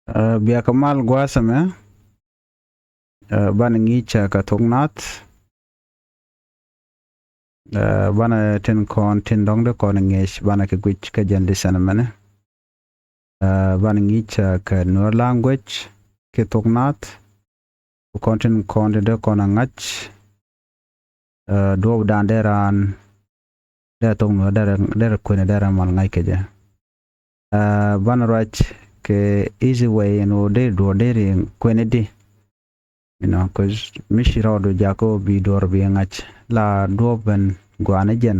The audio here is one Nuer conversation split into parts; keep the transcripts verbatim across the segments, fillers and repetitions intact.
Ɛ, bia kɛ mal gua̱a̱th ɛmɛ. Ɛ, banɛ ŋi̱i̱c, ɛ, kɛ thok naath. Ɛ, banɛ tin kɔn tin dɔ̱ŋ dee kɔn ŋi̱i̱c banɛ kɛ guic kɛ jɛn lesson ɛmɛnɛ. Ɛ, banɛ ŋi̱i̱c, ɛ, kɛ Nuer language kiɛ thok naath. Kɔn tin kɔn tin dee kɔn ɛ ŋa̱c. Ɛ, duɔ̱ɔ̱pdan dee raan dee thok Nuer dee rɛ, dee rɛ kuënɛ dee rɛ mal ŋa̱c kɛ jɛ. Ɛ, banɛ ruac kɛ easy way ɛn ɣöö dee duɔ̱ɔ̱r dee ri kuënɛ di. You know, 'cause mi ci rɔɔdu jakä ɣöö bi duɔ̱ɔ̱r bi ŋa̱c la duɔ̱ɔ̱p ben gua̱a̱n jɛn.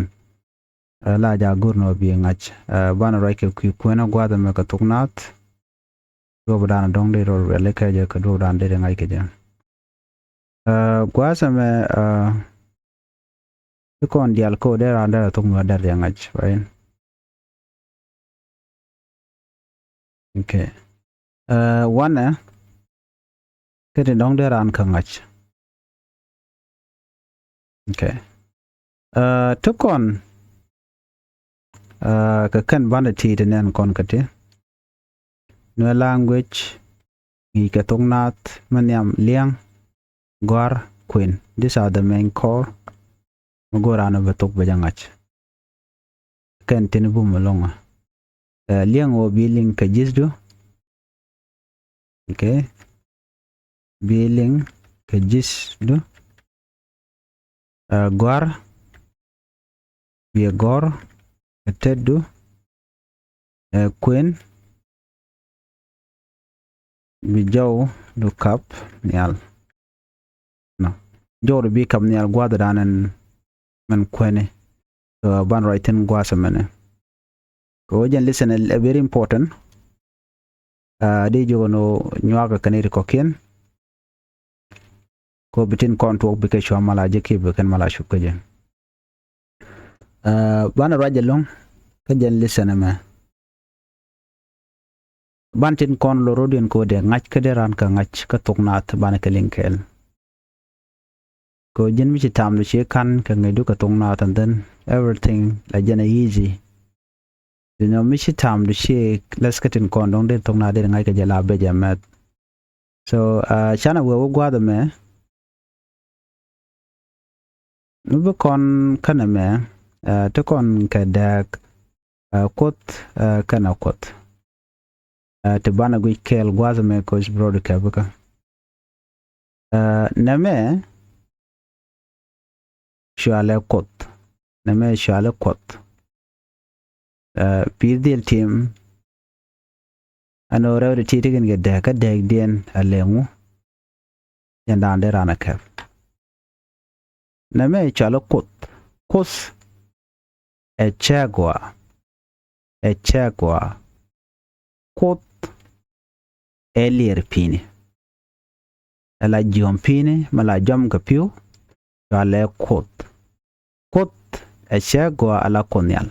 Ɛ, la jakä go̱r ni ɣöö bi ŋa̱c. Ɛ, banɛ ruac kɛ kui̱ kuënä gua̱a̱th ɛmɛ kɛ thok naath. Duɔ̱ɔ̱pdan dɔ̱ŋ dee rɔ riali kɛ jɛ kɛ duɔ̱ɔ̱pdan dee ri ŋa̱c kɛ jɛ. Ɛ, gua̱a̱th ɛmɛ, ɛ, ti kɔn diaal kä dee raan dee rɛ thok Nuer dee ri ŋa̱c, right? Okay. Ɛ, wanɛ kä ti dɔ̱ŋ dee raan kä ŋa̱c. Okay. Ɛ, ti kɔn, ɛ, kɛ kɛn banɛ ti ti nɛn kɔn kä ti. Nuer language, ŋi̱i̱c kɛ thok naath, mi nhiam li̱eŋ, gɔ̱a̱r, kuën. These are the main core. Mi go̱o̱r raan bɛ thok bɛ jɛ ŋa̱c. Kɛn tin bum ɛlɔ̱ŋ. Ɛ, li̱eŋ ɣöö bi liŋ kɛ ji̱thdu. Okay. Bi liŋ kɛ ji̱thdu. Ɛ, gɔ̱a̱r. Bi gɔ̱r kɛ tetdu. Ɛ, kuën. Bi jɔwdu kap nhial. Nɔ. Jɔwdu bi kap nhial gua̱a̱thdan ɛn mɛn kuëni. Ɛ, banɛ ruac thi̱n gua̱a̱th ɛmɛnɛ. Kɛ ɣöö jɛn lesson ɛ very important. Ɛ, di jiök ɛn ɣöö nyuakä kɛn i̱ ri kɔ̱kiɛn. Kɛ ɣöö bi tin kɔn tuɔɔk bikɛ cua mal a jɛ kiɛ bi kɛn mal a cup kä jɛ. Ɛ, banɛ ruac ɛlɔ̱ŋ kä jɛn lesson ɛmɛ. Ban tin kɔn lor rɔ̱diɛn kɛ ɣöö dee ŋa̱c kä dee raan kɛ ŋa̱c kä thok naath banɛ kɛ liŋ kɛɛl. Kɛ ɣöö ji̱n mi ci tamdu ci ka̱n kɛ ŋäcdu kɛ thok naath and then everything la jɛn ɛ easy. You know, mi ci tamdu ci läth kä tin kɔn dɔ̱ŋ dee thok naath dee ri ŋa̱c kɛ jɛ la bɛ jɛ mɛth. So, ɛ, canɛ wee wä gua̱a̱th ɛmɛ. Mi bi kɔn känɛ mɛ, ɛ, ti kɔn kɛ dääk, ɛ, kuoth, ɛ, kɛnɛ kuɔth. Ɛ, ti banɛ guic kɛɛl gua̱a̱th ɛmɛ kɛ ɣöö ci bi rɔɔdu kɛp kä. Ɛ, nɛmɛ cualɛ kuoth. Nɛmɛ cualɛ kuɔth. Ɛ, pi̱i̱th dhil tim. Ɛn ɣöö rɛwdɛ ti ti kɛn kɛ dääk kä dääkdiɛn a lɛ ŋu. Jɛn da̱a̱n dee raan a kɛp. Nɛmɛ cualɛ kuoth. Kuoth ɛ cäk gɔaa. Ɛ cäk gɔaa. Kuoth ɛ liɛr pi̱i̱ni. Ɛ la jiɔm pi̱i̱ni mi la jɔm kɛ pi̱w. Cualɛ kuoth. Kuoth ɛ cäk gɔaa, ɛ la kuoth nhial.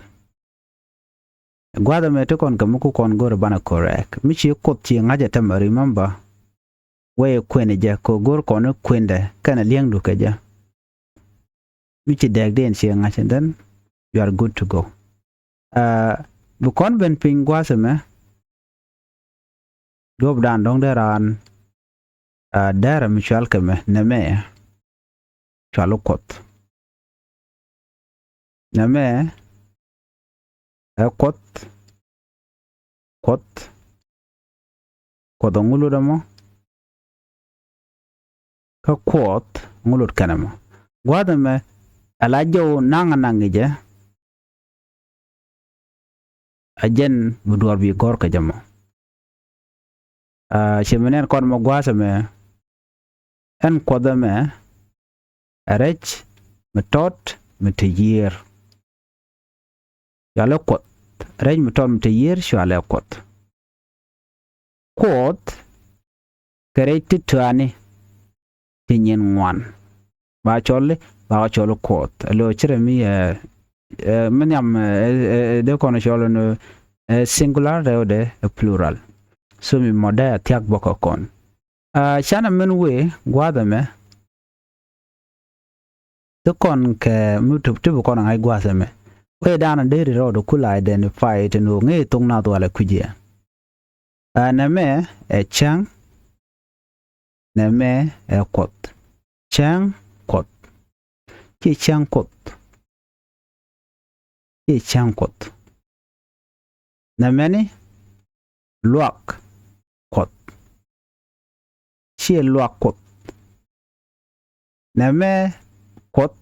Gua̱a̱th ɛmɛ ti kɔn kɛ mi ku kɔn go̱o̱rɛ banɛ correct. Mi ci kuoth ci ŋa̱cɛ tämɛ, remember. Wee kuën jɛ kɛ go̱o̱r kɔn kuëndɛ kɛnɛ li̱eŋdu kɛ jɛ. Mi ci dääkdiɛn ci ŋa̱c, and then you are good to go. Ɛ, bi kɔn ben piny gua̱a̱th ɛmɛ. Duɔ̱ɔ̱pdan dɔ̱ŋ dee raan, ɛ, dɛrɛ mi cual kɛ mɛ, nɛmɛ cual kuɔth. Nɛmɛ ɛ kuɔth, kuɔth, kuɔth ɛ ŋu lut ɛmɔ. Kä kuɔth ŋu lut kɛnɛ mɔ. Gua̱a̱th ɛmɛ ɛ la jɔw naŋ naŋ jɛ. A jɛn mi duɔ̱ɔ̱r bi gɔ̱r kɛ jɛ mɔ. Ɛ, ci mi nɛn kɔn mɔ gua̱a̱th ɛmɛ. Ɛn kuɔth ɛmɛ ɛ rɛc mi tɔt mi te yiër. Cualɛ kuɔth. Rɛc mi tɔt mi te yiër cualɛ kuɔth. Kuɔth kɛ rɛc ti tuani ti nyin ŋuan. Ba cɔl i̱, ba cɔl i̱ kuɔth. Ɛ lo̱ cirɛ mi, ɛ, ɛ, mi nhiam, ɛ, ɛ, ɛ, dee kɔn cɔl ni, ɛ, singular rɛwdɛ ɛ plural. So mi mɔ dee a thiak bä kä kɔn. Ɛ, canɛ min wee gua̱a̱th ɛmɛ. Ti kɔn kɛ mi tup ti bi kɔn a ŋa̱c gua̱a̱th ɛmɛ. Wee da̱a̱n a dee ri rɔɔd kul a identify ti ni wä ŋee thok naath walɛ kui̱c yɛ. Ɛ, nɛmɛ ɛ cäŋ. Nɛmɛ ɛ kuoth. Cäŋ kuoth. Ciɛ cäŋ kuoth. Ciɛ cäŋ kuoth. Nɛmɛni luak kuoth. Ciɛ luak kuoth. Nɛmɛ kuoth.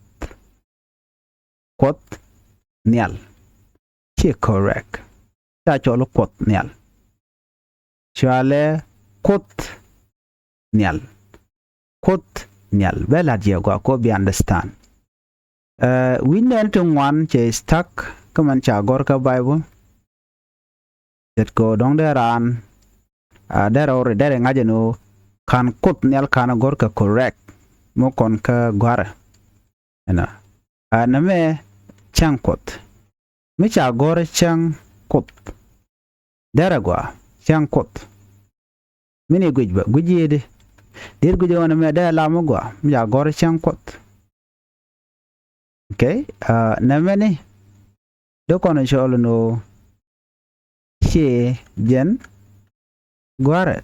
Kuoth nhial. Ciɛ correct. Ca cɔl kuoth nhial. Cɔalɛ kuoth nhial. Kuoth nhial. Bɛ la̱t yɛ gɔaa kɔ bi understand. Ɛ, wi̱c nɛn ti ŋuan cɛ stuck kä mɛn ca gɔ̱r kä Bible. Ce̱tkɛ ɣöö dɔ̱ŋ dee raan, a, derɛ ɣöö ri derɛ ŋa̱c ɛn ɣöö ka̱n kuoth nhial ka̱n gɔ̱r kɛ correct. Mi kɔn kä gɔ̱a̱rɛ. Ɛnɔ. A, nɛmɛ cäŋ kuoth. Mi ca gɔ̱r cäŋ kuoth. Derɛ gɔaa cäŋ kuoth. Mi ni guic bä, guic yiëëdi. Diet guic ɣän ɛmɛ dee lam mi gɔaa, mi ca gɔ̱r cäŋ kuoth. Okay, a, nɛmɛni dee kɔn cɔl ni ɣöö ciɛ jɛn gɔ̱a̱rɛ.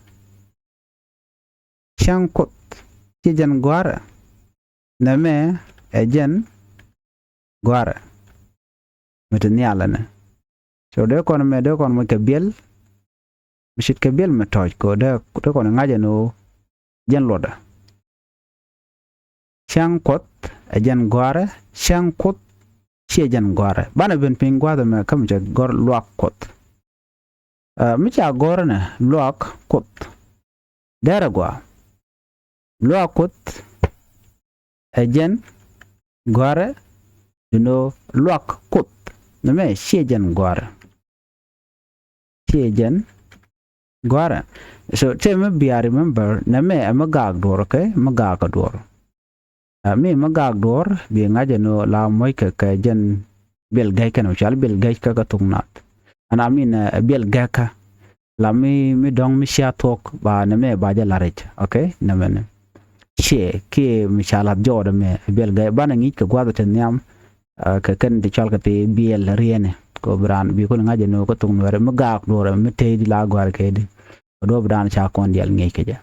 Cäŋ kuoth ciɛ jɛn gɔ̱a̱rɛ. Nɛmɛ ɛ jɛn gɔ̱a̱rɛ. Mi ti nhial ɛnɛ. So dee kɔn mɛ, dee kɔn mɛ kɛ biɛl. Mi ce̱tkɛ biɛl mi tɔ̱ɔ̱c kɛ ɣöö dee, dee kɔn ŋa̱c ɛn ɣöö jɛn luɔtdä. Cäŋ kuoth ɛ jɛn gɔ̱a̱rɛ, cäŋ kuoth ciɛ jɛn gɔ̱a̱rɛ. Banɛ ben piny gua̱a̱th ɛmɛ kä mi cɛ gɔ̱r luak kuoth. Ɛ, mi ca gɔ̱r ɛnɛ luak kuoth. Derɛ gɔaa. Luak kuoth ɛ jɛn gɔ̱a̱rɛ, you know, luak kuoth. Nɛmɛ ciɛ jɛn gɔ̱a̱rɛ. Ciɛ jɛn gɔ̱a̱rɛ. So tëë mi bia remember, nɛmɛ ɛ mi gaak duɔ̱ɔ̱r, okay? Mi gaak kä duɔ̱ɔ̱r. A, mi mi gaak duɔ̱ɔ̱r bi ŋa̱c ɛn ɣöö la moc kɛ kɛ jɛn biɛl gɛ̈ckä, nɛ cɔal biɛl gɛ̈ckä kä thok naath. Ɛn a min, ɛ, biɛl gɛ̈ckä. La mi, mi dɔ̱ŋ mi cia thuɔ̱k ba nɛmɛ ba jɛ la̱r i̱c. Okay? Nɛmɛni. Ciɛ kiɛ mi ca la̱th jɔɔdɛ mɛ biɛl gɛ̈c. Banɛ ŋi̱i̱c kɛ gua̱th ti nhiam, a, kɛ kɛn ti cɔal kɛ ti biɛl riɛni. Kɛ ɣöö bi raan bi kun ŋa̱c ɛn ɣöö kä thok Nuɛɛri mi gaak duɔ̱ɔ̱r mi tëëdi la gɔ̱a̱r kɛ di. Kɛ duɔ̱ɔ̱p dan ca kɔn diaal ŋi̱i̱c kɛ jɛ.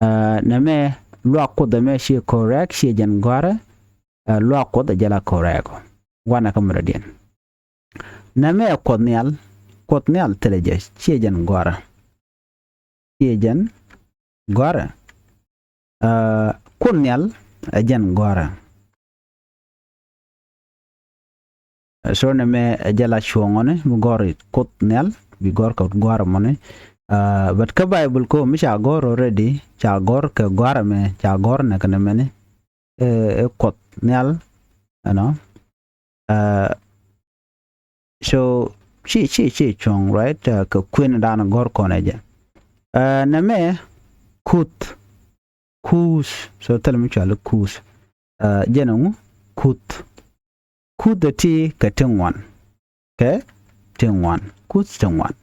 Ɛ, nɛmɛ luak kuoth ɛmɛ ciɛ correct, ciɛ jɛn gɔ̱a̱rɛ. Ɛ, luak kuoth ɛ jɛ la correct. Wanɛ kä mi dɔ̱diɛn. Nɛmɛ ɛ kuoth nhial, kuoth nhial thilɛ jɛ, ciɛ jɛn gɔ̱a̱rɛ. Ciɛ jɛn gɔ̱a̱rɛ. Ɛ, kuoth nhial ɛ jɛn gɔ̱a̱rɛ. So nɛmɛ ɛ jɛ la cuɔ̱ŋɔni mi gɔ̱r i̱ kuoth nhial, bi gɔ̱r kɛ gɔ̱a̱rɛ mɔni. Ɛ, but kä Bible kɔ mi ca gɔ̱r already, ca gɔ̱r kɛ gɔ̱a̱rɛ mɛ, ca gɔ̱r nɛ kɛ nɛmɛni. Ɛ, ɛ kuoth nhial, you know. Ɛ, so ci, ci, ci cuɔ̱ŋ, right? Ɛ, kɛ kuën dan gɔ̱r kɔn ɛ jɛ. Ɛ, nɛmɛ kuth, kuth. So thil mi cɔal kuth. Ɛ, jɛn ɛŋu? Kuth. Kuth ɛ ti kɛ ti ŋuan. Kɛ ti ŋuan. Kuth ti ŋuan.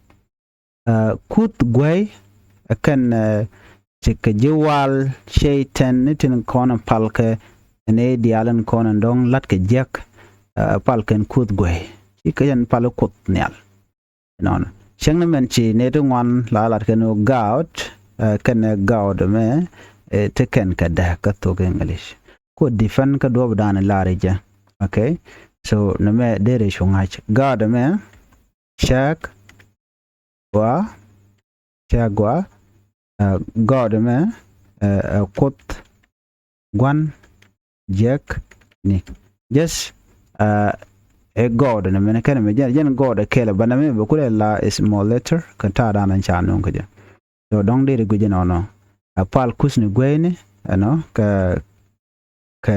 Ɛ, kuth guey, ɛ kɛn, ɛ, ti kɛ ji̱ wal cɛy-tan ni tin kɔn palkɛ ni diaal in kɔn in dɔ̱ŋ la̱t kɛ jiäk, ɛ, palkɛ in kuth guey. Ci kɛ jɛn pal kuoth nhial. Nɔnɔ. Cäŋ ni mɛn ci nɛy ti ŋuan la lat kɛn ɣöö gout, ɛ, kɛnɛ gout mɛ, ɛ, ti kɛn kɛ dääk kä thok English. Ku defend kä duɔ̱ɔ̱p dan lar i̱ jɛ. Okay? So nɛmɛ deri cu ŋa̱c. Gout mɛ, cäk, gɔaa, cäk gɔaa, ɛ, gout mɛ, ɛ, ɛ, kuoth gua̱n jiäkni. Just, ɛ, ɛ gout nɛmɛni kɛn mɛ jɛn, jɛn gout ɛ kɛl ɛ banɛ mɛ bɛ kulɛ la small letter kɛ ta̱a̱ dan ca nöŋ kä jɛ. So dɔ̱ŋ deri guic jɛ nɔnɔ. Ɛ pal kuthni gueyni, you know, kɛ, kɛ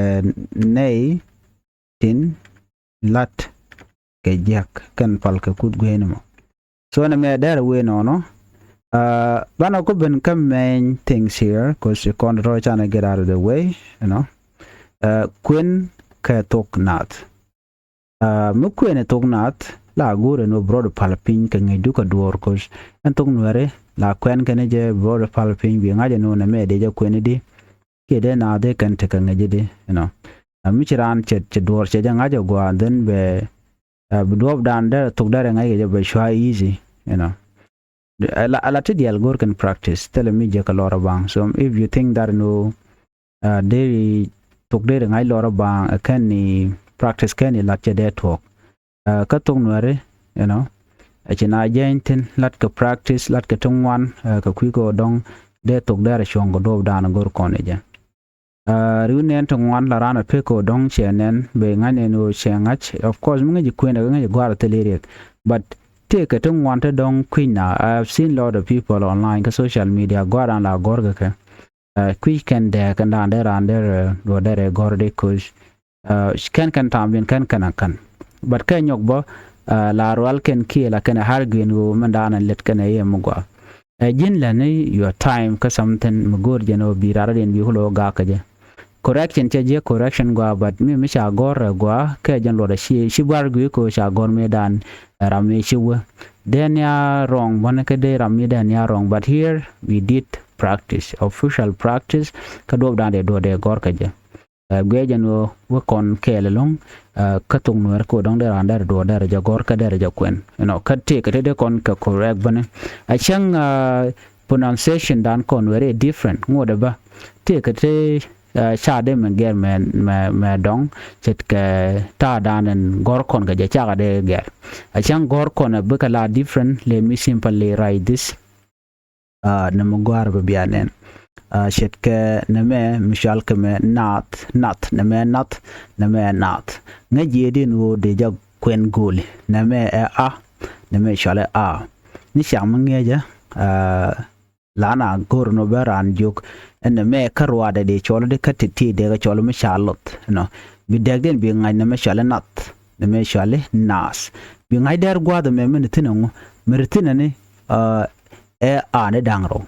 nɛy tin la̱t kɛ jiäk kɛn pal kɛ kuth gueyni mɔ. So nɛmɛ dɛrɛ wee nɔnɔ. Ɛ, banɛ ku ben kä main things here, 'cause ci kɔn tɔ̱ canɛ get out of the way, you know. Ɛ, kuën kɛ thok naath. Ɛ, mi kuën ɛ thok naath la go̱o̱rɛ ni wä bi rɔɔdɛ pal piny kɛ ŋäcdu kɛ duɔ̱ɔ̱r, 'cause ɛn thok Nuɛri la kuɛn kɛn jɛ bi rɔɔdɛ pal piny bi ŋa̱c ɛn wä nɛmɛ dee jɛ kuën i̱di. Kiɛ dee naath dee kɛn tekɛ ŋäc i̱di, you know. Ɛ, mi ci raan cɛ, cɛ duɔ̱ɔ̱r cɛ jɛ ŋa̱c ɛ gua̱a̱, then bɛ, ɛ, bi duɔ̱ɔ̱p dan dee thok dee rɛ ŋa̱c kɛ jɛ bɛ cua easy, you know. Ala, ala ti diɛl go̱r kɛn practice, thilɛ mi jɛ kɛ lɔr a baŋ. So if you think that, you know, uh, deri thok deri ŋa̱c lɔr a baŋ, uh, kɛn ni practice kɛn ni lat cɛ dee tuɔk. Uh, kä thok nuɛri, you know, a ci na jɛny thin lat kɛ practice, lat kɛ ti ŋuan, uh, kɛ kui̱ kɛ dɔŋ dee thok dee rɛ cuɔ̱ŋ kɛ duɔp dan go̱r kɔn ijɛ. Uh, riw nɛn ti ŋuan la ran a pek kɛ dɔŋ cɛ nɛn bɛ ŋa̱c nɛn ɣöö cɛ ŋa̱c. Of course mi ŋäc kuën a ŋäc guar thil riɛk, but tëëkɛ ti ŋuan ti dɔŋ kui̱ny na. I have seen lot of people online kä social media guar an la gɔr kɛ kɛ. Uh, kui̱ kɛn dee kɛn dan dee ran dee, uh, duɔ dee rɛ gɔr dee kuc. Uh, kɛn kɛn tam bin kɛn kɛn a kɛn. But kɛ nyɔk bä, uh, la rual kɛn kiɛ la kɛn a har guin ɣöö mɛn dan a lɛt kɛn a yɛ mi gua. Ɛ ji̱n lɛni your time kä something mi go̱o̱r jɛn ɔ bi rara diɛn bi kulo gak kä jɛ. Correction cɛ jiɛ correction gua, but mi mi ca gɔr ɛ gua kɛ jɛn luɔt ɛ ci ci bar gui ko ca gɔr mi dan ɛ ram mi ci wä. Dee nia wrong bän kä dee ram mi dee nia wrong, but here we did practice, official practice, kä duɔp dan dee duɔ dee gɔr kä jɛ. Ɛ guiɛ jɛn ɣöö wä kɔn kɛɛl ɛlɔ̱ŋ, ɛ kä thok nuɛɛr kä dɔ̱ŋ dee raan dee rɛ duɔ̱ɔ̱r dee rɛ jɛ gɔ̱r kä dee rɛ jɛ kuɛn. You know, kä tëëkɛ te dee kɔn kɛ correct bäni. A cäŋ, ɛ pronunciation dan kɔn wɛri different ŋuɔ̱t ɛ bä. Tëëkɛ te, ɛ ca dee mɛ gɛr mɛ mɛ mɛ dɔ̱ŋ ce̱tkɛ ta̱a̱ dan ɛn gɔ̱r kɔn kɛ jɛ cakɛ dee gɛr. A cäŋ gɔ̱r kɔn ɛ bikɛ la different, let me simply write this. Aa, nɛmɛ gɔ̱a̱r bɛ bia nɛn. Aa, ce̱tkɛ nɛmɛ mi cual kɛ mɛ nath, nath, nɛmɛ nath, nɛmɛ nath. Ŋäc jiɛ diɛn ɣöö dee jɛ kuɛn go̱o̱li. Nɛmɛ ɛ a, nɛmɛ cual ɛ a. Ni cak mi ŋi̱eecä, aa, la na go̱o̱r nɔ bä raan jiök. Ɛn nɛmɛ kä ruaadɛ dee cɔl di kä ti̱ti̱ dee kɛ cɔl mi ca loth. Nɔ. Bi dɛɛk diɛn bi ŋa̱c nɛmɛ cual ɛ nath, nɛmɛ cual ɛ naath. Bi ŋa̱c dɛɛr gua̱a̱th ɛmɛ mi ni thi̱n ɛŋu, mi ri thi̱n ɛni, aa, ɛ a ni da̱ŋ rɛw.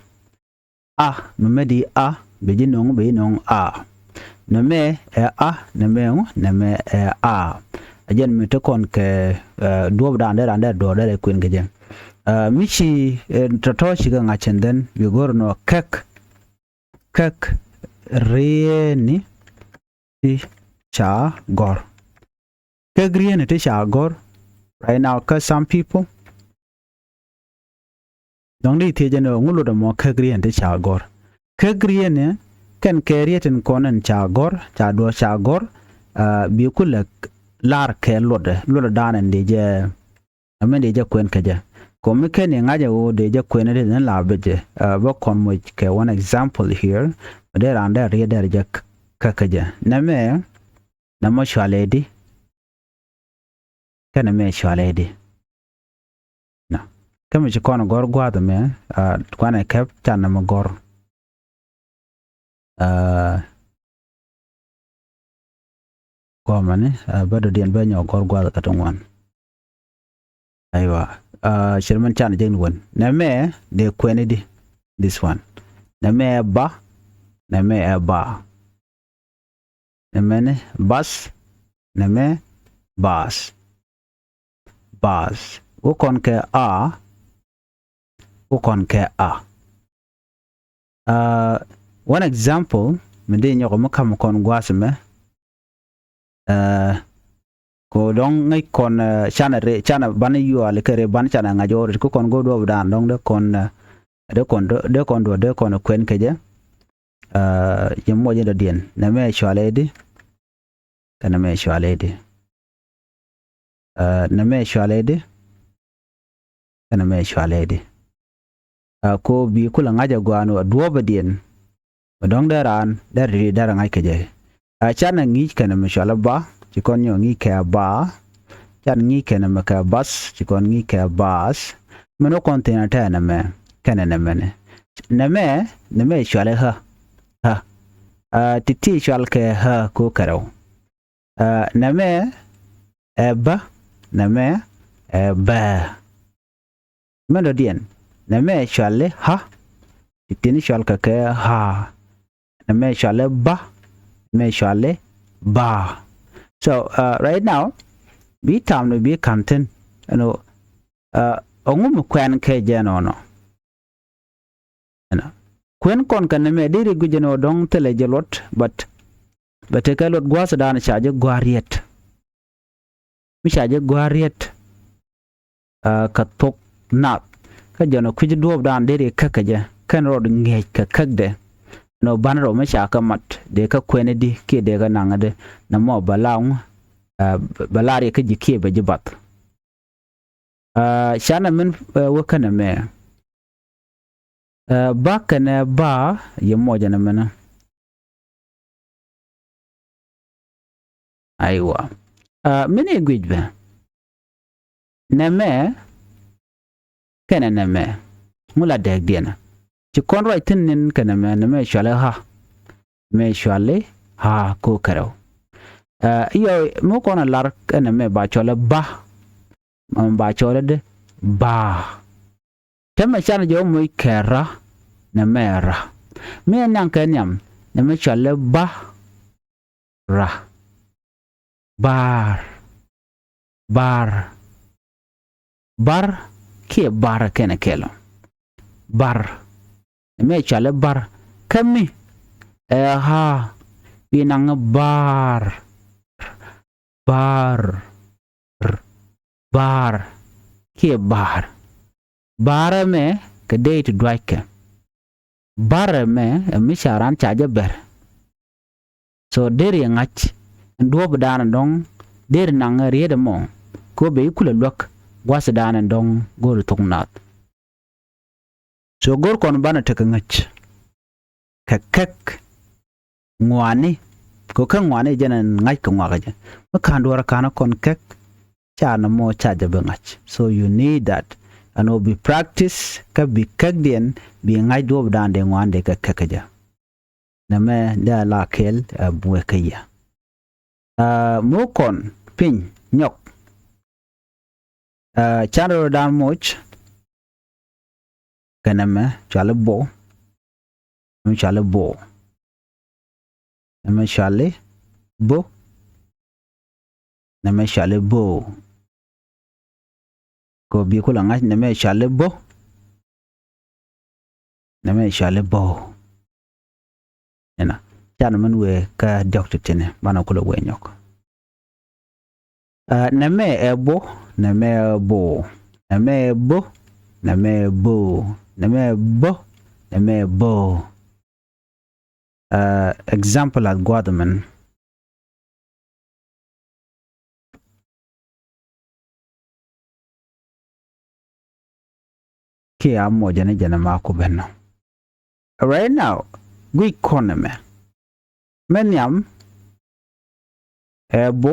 A, mi mɛ di a, bi ji̱ no̱ŋ, bi ji̱ no̱ŋ a. Nɛmɛ ɛ a, nɛmɛ ŋu, nɛmɛ ɛ a. A jɛn mi te kɔn kɛ, ɛ, duɔ̱ɔ̱p dan dee ran dee duɔ̱ɔ̱r dee rɛ kuën kɛ jɛ. Ɛ, mi ci, ɛ, tɔ̱tɔ̱ ci kɛ ŋa̱c cɛn dhɛn, bi go̱r nɔ kɛk, kɛk rieni ti ca gɔ̱r. Kɛk rieni ti ca gɔ̱r. Right now, kä some people, dɔ̱ŋ di thiecä ni ŋu luɔt ɛmɔ kɛk rieni ti ca gɔ̱r. Kɛk rieni kɛn kɛ riet in kɔn in ca gɔ̱r, ca duɔ̱ɔ̱r ca gɔ̱r, aa, bi kulɛ lar kɛ luɔtdɛ, luɔtdɛ dan in di jɛ, I mean, dee jɛ kuɛn kä jɛ. Kɔmi kɛn i̱ ŋa̱cä ɣöö dee jɛ kuɛn ɛ dee ni la bɛ jɛ. Aa, bä kɔn moc kɛ one example here. Dee raan dee riet dee jɛ kä kä jɛ. Nɛmɛ, nɛmɛ cualɛ di. Kɛn nɛmɛ cualɛ di. Na. Kä mi ci kɔn gɔ̱r gua̱a̱th ɛmɛ, aa, kuanɛ kɛp can nɛmɛ gɔ̱r. Aa, gɔmani, aa, bä dɔ̱diɛn bä nyɔk gɔ̱r gua̱a̱th kä ti ŋuan. Aywa, aa, cir min can jek ni wen. Nɛmɛ dee kuɛni di, this one. Nɛmɛ ɛ ba, nɛmɛ ɛ ba. Nɛmɛni bath, nɛmɛ bath. Bath. Wä kɔn kɛ a, wä kɔn kɛ a. Aa, one example mi di nyɔk mi kam kɔn gua̱a̱th mɛ. Aa, ko dɔ̱ŋ ŋäc kɔn, aa, canɛ ri, canɛ banɛ yuali kɛ ri ban canɛ ŋa̱c ɣɔr ri ko kɔn go̱o̱r duɔ̱ɔ̱p dan dɔ̱ŋ dee kɔn, aa, dee kɔn, dee kɔn duɔ̱ɔ̱r dee kɔn kuɛn kɛ jɛ. Aa, yɛ muɔc in dɔ̱diɛn. Nɛmɛ cualɛ di. Kɛ nɛmɛ cualɛ di. Aa, nɛmɛ cualɛ di. Kɛ nɛmɛ cualɛ di. Aa, ko bi kulɛ ŋa̱c a gua̱a̱n wa duɔ̱ɔ̱pä diɛn. Bɛ dɔ̱ŋ dee raan dee ri dee rɛ ŋa̱c kɛ jɛ. Aa, canɛ ŋi̱i̱c kɛ nɛmɛ cualɛ ba. Ci kɔn nyɔ ŋi̱i̱c kɛ ba. Canɛ ŋi̱i̱c kɛ nɛmɛ kɛ bath. Ci kɔn ŋi̱i̱c kɛ bath. Mɛn wä kɔn thi̱n a tɛɛ nɛmɛ. Kɛnɛ nɛmɛni. Nɛmɛ, nɛmɛ cualɛ ɣä. Ɣä. Aa, ti̱ti̱ cual kɛ ɣä ko kɛrɛw. Aa, nɛmɛ ɛ bä, nɛmɛ ɛ bä. Mɛn dɔ̱diɛn, nɛmɛ cuali ha, ti̱ti̱ni cual kɛ kɛ ha. Nɛmɛ cuali ba, nɛmɛ cuali ba. So, aa, right now, bi tam ni bi ka̱n thi̱n, you know, aa, ɔŋu mi kuɛn kɛ jɛ nɔnɔ. Ɛnɔ. Kuɛn kɔn kɛ nɛmɛ deri guic ɛn ɔ dɔ̱ŋ thilɛ jɛ luɔt, but bɛ tekɛ luɔt gua̱a̱th dan ca jɛ gua̱a̱r riet. Mi ca jɛ gua̱a̱r riet, aa, kɛ thok nath. kä jɔn kui̱c duɔ̱ɔ̱pdan deri käk kɛ jɛ kɛn rɔɔd ŋi̱eec kɛ käkdɛ. Nɔ banɛ rɔ mi ca kɛ mat dee kä kuɛn di kiɛ dee kä naŋ di nɛ mɔ bɛ la ŋu, ɛ, bɛ la riɛk kä ji̱ kiɛ bɛ ji̱ bath. Ɛ, canɛ min, ɛ, wä känɛ mɛ. Ɛ, ba kɛnɛ ba yɛ mɔcɛ nɛ mɛnɛ. Aiwa. Ɛ, min i̱ guic bɛ. Nɛmɛ kɛnɛ nɛmɛ. Ŋu la dɛɛkdiɛn. Ci kɔn ruac thi̱n ni̱n kɛ nɛmɛ, nɛmɛ cuali ha. Nɛmɛ cuali ha ko kɛrɛw. Ɛ, iyɔ mi kɔn a lar kɛ nɛmɛ ba cuali ba. Mɛ ba cɔɔl dee ba. Tɛmɛ canɛ jɛ wä moc kɛ ra, nɛmɛ ra. Mi ɛ niaŋ kɛ niam, nɛmɛ cɔalɛ ba, ra. Bar. Bar. Bar kiɛ bar kɛnɛ kɛl ɔ. Bar. Nɛmɛ cɔalɛ bar. Kä mi ɛ ha, bi naŋ bar. Bar. R. Bar. Kiɛ bar. Bar ɛmɛ kɛ dee ti duackɛ. Bar ɛmɛ ɛ mi ca ran ca jɛ bɛr. So deri ŋa̱c ɛn duɔ̱ɔ̱pdan ɛn dɔ̱ŋ deri naŋ riet ɛmɔ. Kɛ ɣöö bɛ i̱ kulɛ luäk gua̱thdan ɛn dɔ̱ŋ go̱o̱ri thok naath. So go̱r kɔn banɛ tekɛ ŋäc kɛ kɛk ŋuani. Kɛ kɛk ŋuani jɛn ɛn ŋa̱c kɛ ŋuakä jɛ. Mi ka̱n duɔrä ka̱n kɔn kɛk ca nɔmɔ ca jɛ bi ŋa̱c. So you need that. Ɛn ɣöö bi practice kä bi kɛkdiɛn bi ŋa̱c duɔ̱ɔ̱pdan dee ŋuani dee kɛ kɛk kɛ jɛ. Nɛmɛ dee a la kɛɛl ɛ buɛ kä yɛ. Ɛ, moc kɔn piny nyɔk. Ɛ, can rɔɔdan moc kɛ nɛmɛ cuali bo. Nɛmɛ cuali bo. Nɛmɛ cuali bo. Nɛmɛ cuali bo. Kɛ bi kulɛ ŋa̱c nɛmɛ cuali bo. Nɛmɛ cuali bo. Ɛnɔ. Canɛ min wee kä diɔ̱k ti tini banɛ kulɛ wee nyɔk. Ɛ, nɛmɛ ɛ bo, nɛmɛ ɛ bo. Nɛmɛ ɛ bo, nɛmɛ ɛ bo. Nɛmɛ ɛ bo, nɛmɛ ɛ bo. Ɛ, example a gua̱a̱th min. Kiɛ a mɔ jɛn jɛn ma ku ben nɔ. Right now, guic kɔn ɛmɛ. Mɛ nhiam ɛ bo,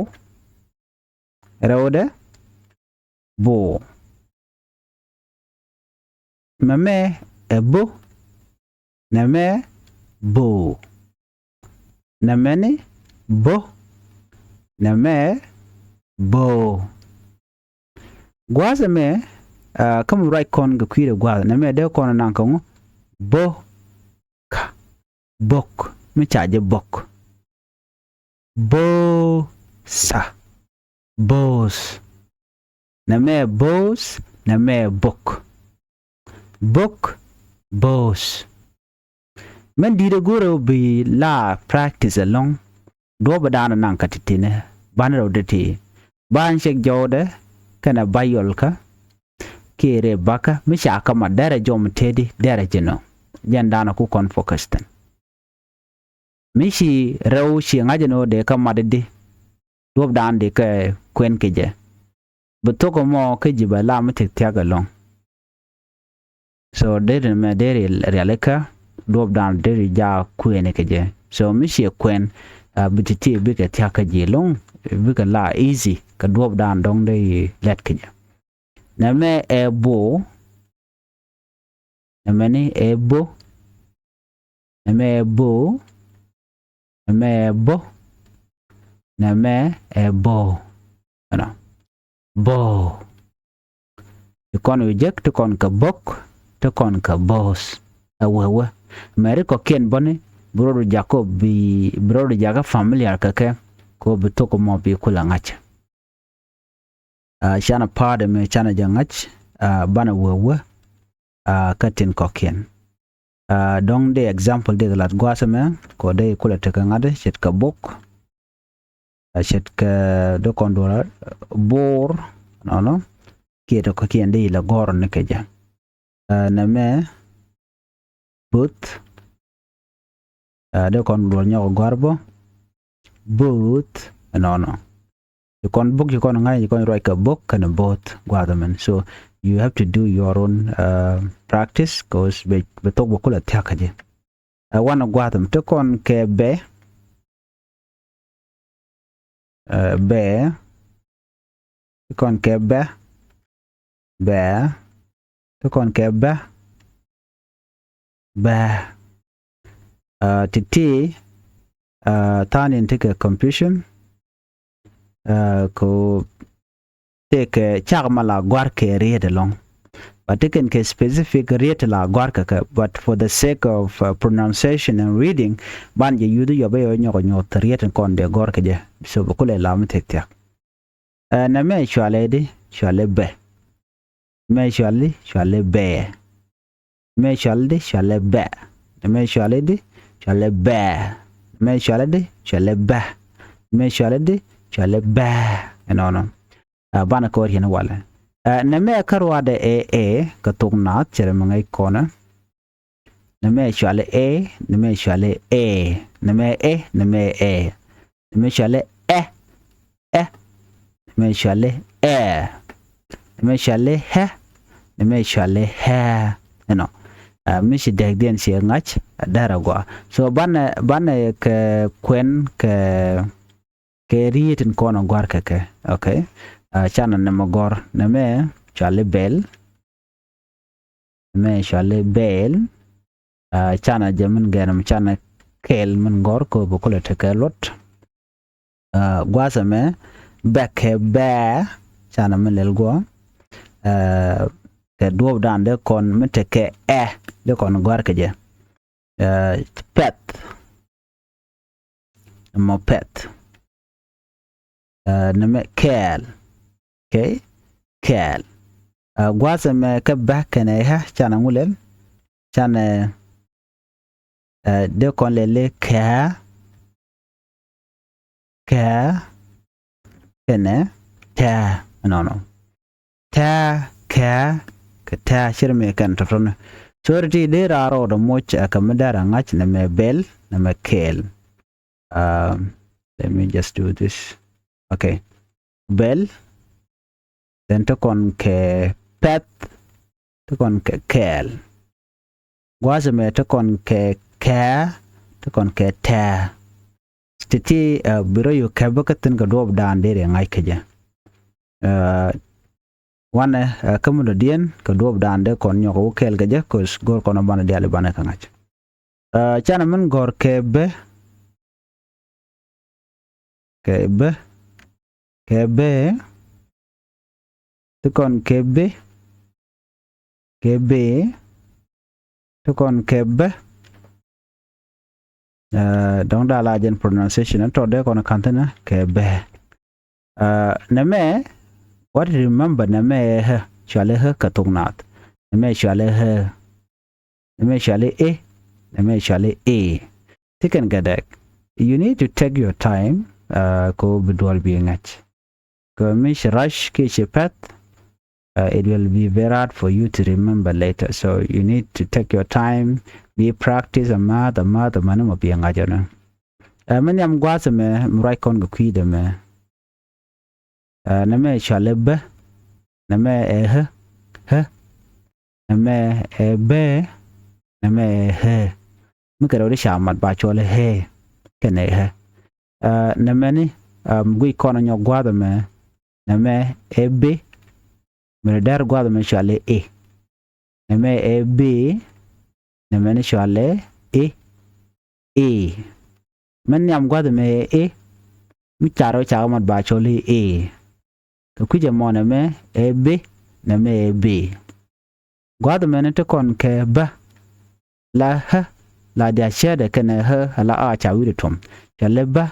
rɛwdɛ bo. Mɛmɛ ɛ bo, nɛmɛ bo. Nɛmɛni bo, nɛmɛ bo. Gua̱a̱th ɛmɛ, ɛ, kä mi ruac kɔn kɛ kui̱dɛ gua̱a̱th nɛmɛ dee kɔn naŋ kɛ ŋu? Bo, ka, bok, mi ca jɛ bok. Bo, sa, both. Nɛmɛ both, nɛmɛ bok. Bok, both. Mɛn di̱i̱t ɛ go̱rɛ bi la practice ɛlɔ̱ŋ. Duɔ̱ɔ̱p ɛ da̱a̱n ɛ naŋ kä ti̱ti̱ni banɛ rɛw dee ti. Ban cek jɔwdɛ kɛnɛ ba yɔlkä. Kiɛ rɛɛ bakä mi ca kä mat derɛ jɔm tëëdi derɛ ji̱ nɔ. Jɛn da̱a̱n ɛ ku kɔn focus thi̱n. Mi ci rɛw ci ŋa̱c ɛn ɣöö dee kä mat i̱di. Duɔ̱ɔ̱p da̱a̱n dee kɛ kuɛn kɛ jɛ. Bi thok ɛmɔ kä ji̱ bɛ la mi thia̱k thia̱k ɛlɔ̱ŋ. So deri mɛ deri rialikä duɔ̱ɔ̱p da̱a̱n deri ja kuɛni kɛ jɛ. So mi ciɛ kuɛn, a, bi ti̱ti̱ bikɛ thia̱k kä ji̱ lo̱ŋ, bikɛ la easy kɛ duɔ̱ɔ̱p da̱a̱n dɔ̱ŋ dee lɛt kɛ jɛ. Nɛmɛ ɛ bo. Nɛmɛni ɛ bo. Nɛmɛ ɛ bo. Nɛmɛ ɛ bo. Nɛmɛ ɛ bo. Ɛnɔ. Bo. Ti kɔn wi̱i̱ jek, ti kɔn kɛ bok, ti kɔn kɛ both. Ɛ wee wee. Mɛ ri kɔ̱kiɛn bäni, bi rɔɔdu jak kɔ bi, bi rɔɔdu jak kä familiar kɛ kɛ, kɔ bi thok mɔ bi kulɛ ŋa̱c. A, canɛ pa̱a̱t ɛmɛ canɛ jɛ ŋa̱c, a, banɛ wee wee, a, kä tin kɔ̱kiɛn. A, dɔ̱ŋ dee example dee kɛ lat gua̱a̱th ɛmɛ, kɔ dee kulɛ tekɛ ŋa̱t, ce̱tkɛ bok. A, ce̱tkɛ dee kɔn duɔ̱ɔ̱r, bo̱o̱r, nɔnɔ, kiɛ tɔ̱ kɔ̱kiɛn dee ilɛ gɔ̱r ni kɛ jɛ. Ɛ, nɛmɛ both. Ɛ, dee kɔn duɔl nyɔk gɔ̱a̱r bä. Both. Ɛnɔnɔ. Ci kɔn bok, ci kɔn ŋa̱c, ci kɔn ruac kɛ bok kɛnɛ both gua̱a̱th ɛmɛn. So you have to do your own, uh, practice, 'cause bɛ, bɛ thok bɛ kulɛ thia̱k kä ji̱. Ɛ, wanɛ gua̱a̱th ɛmɛ te kɔn kɛ bɛ. Ɛ, bɛ. Te kɔn kɛ bɛ. Bɛ. Te kɔn kɛ bɛ. Bɛ. Ɛ, ti̱ti̱, ɛ, tha̱a̱ŋ in tekɛ confusion. Ɛ, ko tekɛ cak ma la gɔ̱a̱r kɛ riet ɛlɔ̱ŋ. But tekɛn kɛ specific riet la gɔ̱a̱r kɛ kɛ. But for the sake of, uh, pronunciation and reading, ban jɛ yuth yɔ bä yɔ nyɔk nyuɔth riet in kɔn dee gɔ̱a̱r kɛ jɛ. So bɛ kulɛ lam thia̱k thia̱k. Ɛ, nɛmɛ cualɛ di, cualɛ bɛ. Nɛmɛ cualɛ di, cualɛ bɛ. Nɛmɛ cualɛ di, cualɛ bɛ. Nɛmɛ cualɛ di, cualɛ bɛ. Nɛmɛ cualɛ di, cualɛ bɛ. Nɛmɛ cualɛ di, cualɛ bɛ. Ɛnɔnɔ. Ɛ, banɛ kɔr yɛn walɛ. Ɛ, nɛmɛ kä ruadɛ ɛ, ɛ, kä thok naath cɛ rɛ mi ŋäc kɔnɛ. Nɛmɛ cualɛ ɛ, nɛmɛ cualɛ ɛ, nɛmɛ ɛ, nɛmɛ ɛ. Nɛmɛ cualɛ ɛ, ɛ. Nɛmɛ cualɛ ɛ. Nɛmɛ cualɛ ɛ, nɛmɛ cualɛ ɛ. Ɛnɔ. Ɛ, mi ci dɛkdiɛn ci ŋa̱c, ɛ, dɛr agua. So banɛ, banɛ kɛ kuɛn kɛ, kɛ riet in kɔn agɔ̱a̱r kɛ kɛ. Okay. Ɛ, canɛ nɛmɛ gɔ̱r. Nɛmɛ cualɛ bɛl. Nɛmɛ cualɛ bɛl. Ɛ, canɛ jɛ min gɛn mi canɛ kɛl min gɔ̱r ko bi kulɛ tekɛ luɔt. Ɛ, gua̱a̱th ɛmɛ bɛ kɛ bɛ, canɛ min lɛl guɔ. Ɛ, kɛ duɔ̱ɔ̱p dan dee kɔn mi tekɛ ɛ, dee kɔn gɔ̱a̱r kɛ jɛ. Ɛ, pɛth. Nɛmɛ pɛth. Ɛ, nɛmɛ kɛɛl. Okay? Kɛɛl. Ɛ, gua̱a̱th ɛmɛ kä bä kɛnɛ ɣä, canɛ ŋu lɛl? Canɛ, ɛ, dee kɔn lɛl i̱ kɛ ɣä, kɛ ɣä, kɛnɛ tɛ ɣä. Ɛnɔnɔ. Tɛ ɣä, kɛ ɣä, kɛ tɛ ɣä, cir mi kɛn tɔ̱tɔ̱ni. So ri ti dee raar rɔɔdɛ moc, ɛ, kɛ mi dee rɛ ŋa̱c, nɛmɛ bɛl, nɛmɛ kɛɛl. Um, let me just do this. Okay. Bɛl. Then te kɔn kɛ pɛth. Te kɔn kɛ kɛɛl. Gua̱a̱th ɛmɛ te kɔn kɛ kɛ ɣä. Te kɔn kɛ tɛ ɣä. Ti̱ti̱, ɛ, bi rɔ yio̱k kɛ bä kä thi̱n kɛ duɔ̱ɔ̱p dan dee rɛ ŋa̱c kɛ jɛ. Ɛ, wanɛ, ɛ, kä mi dɔ̱diɛn kɛ duɔ̱ɔ̱p dan dee kɔn nyɔk wä kɛɛl kɛ jɛ, 'cause go̱o̱r kɔn banɛ diaal i̱ banɛ kɛ ŋa̱c. Ɛ, canɛ min gɔ̱r kɛ bä. Kɛ bä. Kɛ bä. Ti kɔn kɛ bä. Kɛ bä. Ti kɔn kɛ bä. Ɛ, dɔ̱ŋ da̱a̱ la jɛn pronunciation tɔt dee kɔn ka̱n thi̱n kɛ bä. Ɛ, nɛmɛ, what remember, nɛmɛ ɛ ɣä, cualɛ ɣä kɛ thok naath. Nɛmɛ cualɛ ɣä. Nɛmɛ cualɛ ɛ. Nɛmɛ cualɛ ɛ. Ti kɛn kɛ dɛk. You need to take your time, ɛ, kɛ ɣöö bi duɔl bi ŋa̱c. Kɛ mi ci rush kiɛ ci pɛth, ɛ, it will be very hard for you to remember later. So you need to take your time, bi practice amäth, amäth, amäni mɔ bi ŋa̱c ɔnɔ. Ɛ, mi nhiam gua̱a̱th ɛmɛ, mi ruac kɔn kɛ kui̱dɛ mɛ. Ɛ, nɛmɛ cualɛ bä, nɛmɛ ɛ ɣä, ɣä, nɛmɛ ɛ bä, nɛmɛ ɛ ɣä. Mi kɛ rɛw di ca mat ba cɔl i̱ ɣä kɛnɛ ɣä. Ɛ, nɛmɛni, ɛ, mi guic kɔn nyɔk gua̱a̱th ɛmɛ, nɛmɛ ɛ bä, mi rɛ dɛr gua̱a̱th ɛmɛ cualɛ ɛ. Nɛmɛ ɛ bä, nɛmɛni cualɛ ɛ, ɛ. Mɛn nhiam gua̱a̱th ɛmɛ ɛ, ɛ, mi car rɔ cakɛ mat ba cɔl i̱ ɛ. Kɛ kui̱c ɛmɔ nɛmɛ ɛ bä, nɛmɛ ɛ bä. Gua̱a̱th ɛmɛni ti kɔn kɛ bä. La ɣä, la dia cäätdɛ kɛnɛ ɣä, la a ca wi̱cdɛ tuɔ̱m. Cualɛ bä,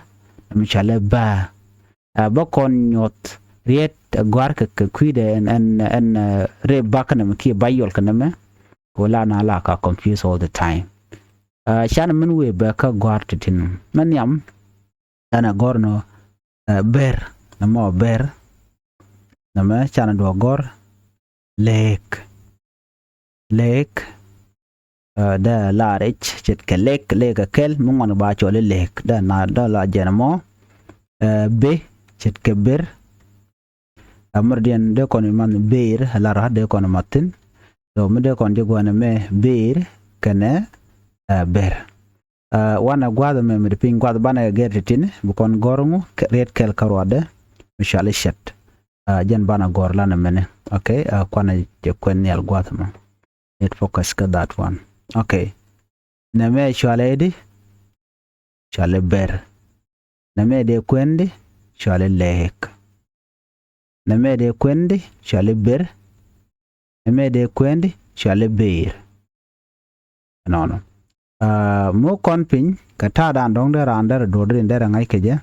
nɛmɛ cualɛ bä. Ɛ, bä kɔn nyuɔth riet, ɛ, gɔ̱a̱r kɛ, kɛ kui̱dɛ ɛn, ɛn, ɛn, ɛ, rep bak kɛ nɛmɛ kiɛ ba yɔl kɛ nɛmɛ. Kɛ ɣöö la na la ka confuse all the time. Ɛ, canɛ min wëë bɛ kä gɔ̱a̱r ti̱ti̱ nɔ. Mɛ nhiam, canɛ gɔ̱r nɔ, ɛ, ber, nɛmɔ ber. Nɛmɛ canɛ duɔ̱ɔ̱k gɔ̱r lek. Lek, dee la rɛc ce̱tkɛ lek, lek kɛ kɛl, mi ŋuan ba cɔl i̱ lek, dee na dee la jɛn mɔ. Bi ce̱tkɛ ber. Mɛrɛ diɛn dee kɔn i̱ math ber, la ra dee kɔn i̱ math thi̱n. So mi dee kɔn ji̱ gua̱n ɛmɛ ber kɛnɛ ber. Wanɛ gua̱th ɛmɛ mi di piny gua̱th banɛ kɛ gɛr ti̱ti̱ni, bi kɔn gɔ̱r ŋu riet kɛl kä ruadɛ mi cɔal i̱ cɛt. Jɛn banɛ gɔ̱r lanɛ mɛni. Okay, kuanɛ jɛ kuɛn nhial gua̱th ɛmɔ. It focus kä that one. Okay. Nɛmɛ cɔalɛ di? Cɔalɛ ber. Nɛmɛ dee kuɛn di? Cɔalɛ lek. Nɛmɛ dee kuɛn di? Cɔalɛ ber. Nɛmɛ dee kuɛn di? Cɔalɛ ber. Nɔnɔ. Muk kɔn piny kɛ ta̱a̱ dan dɔ̱ŋ dee raan derɛ duɔ̱ɔ̱r dee raan derɛ ŋa̱c kɛ jɛ.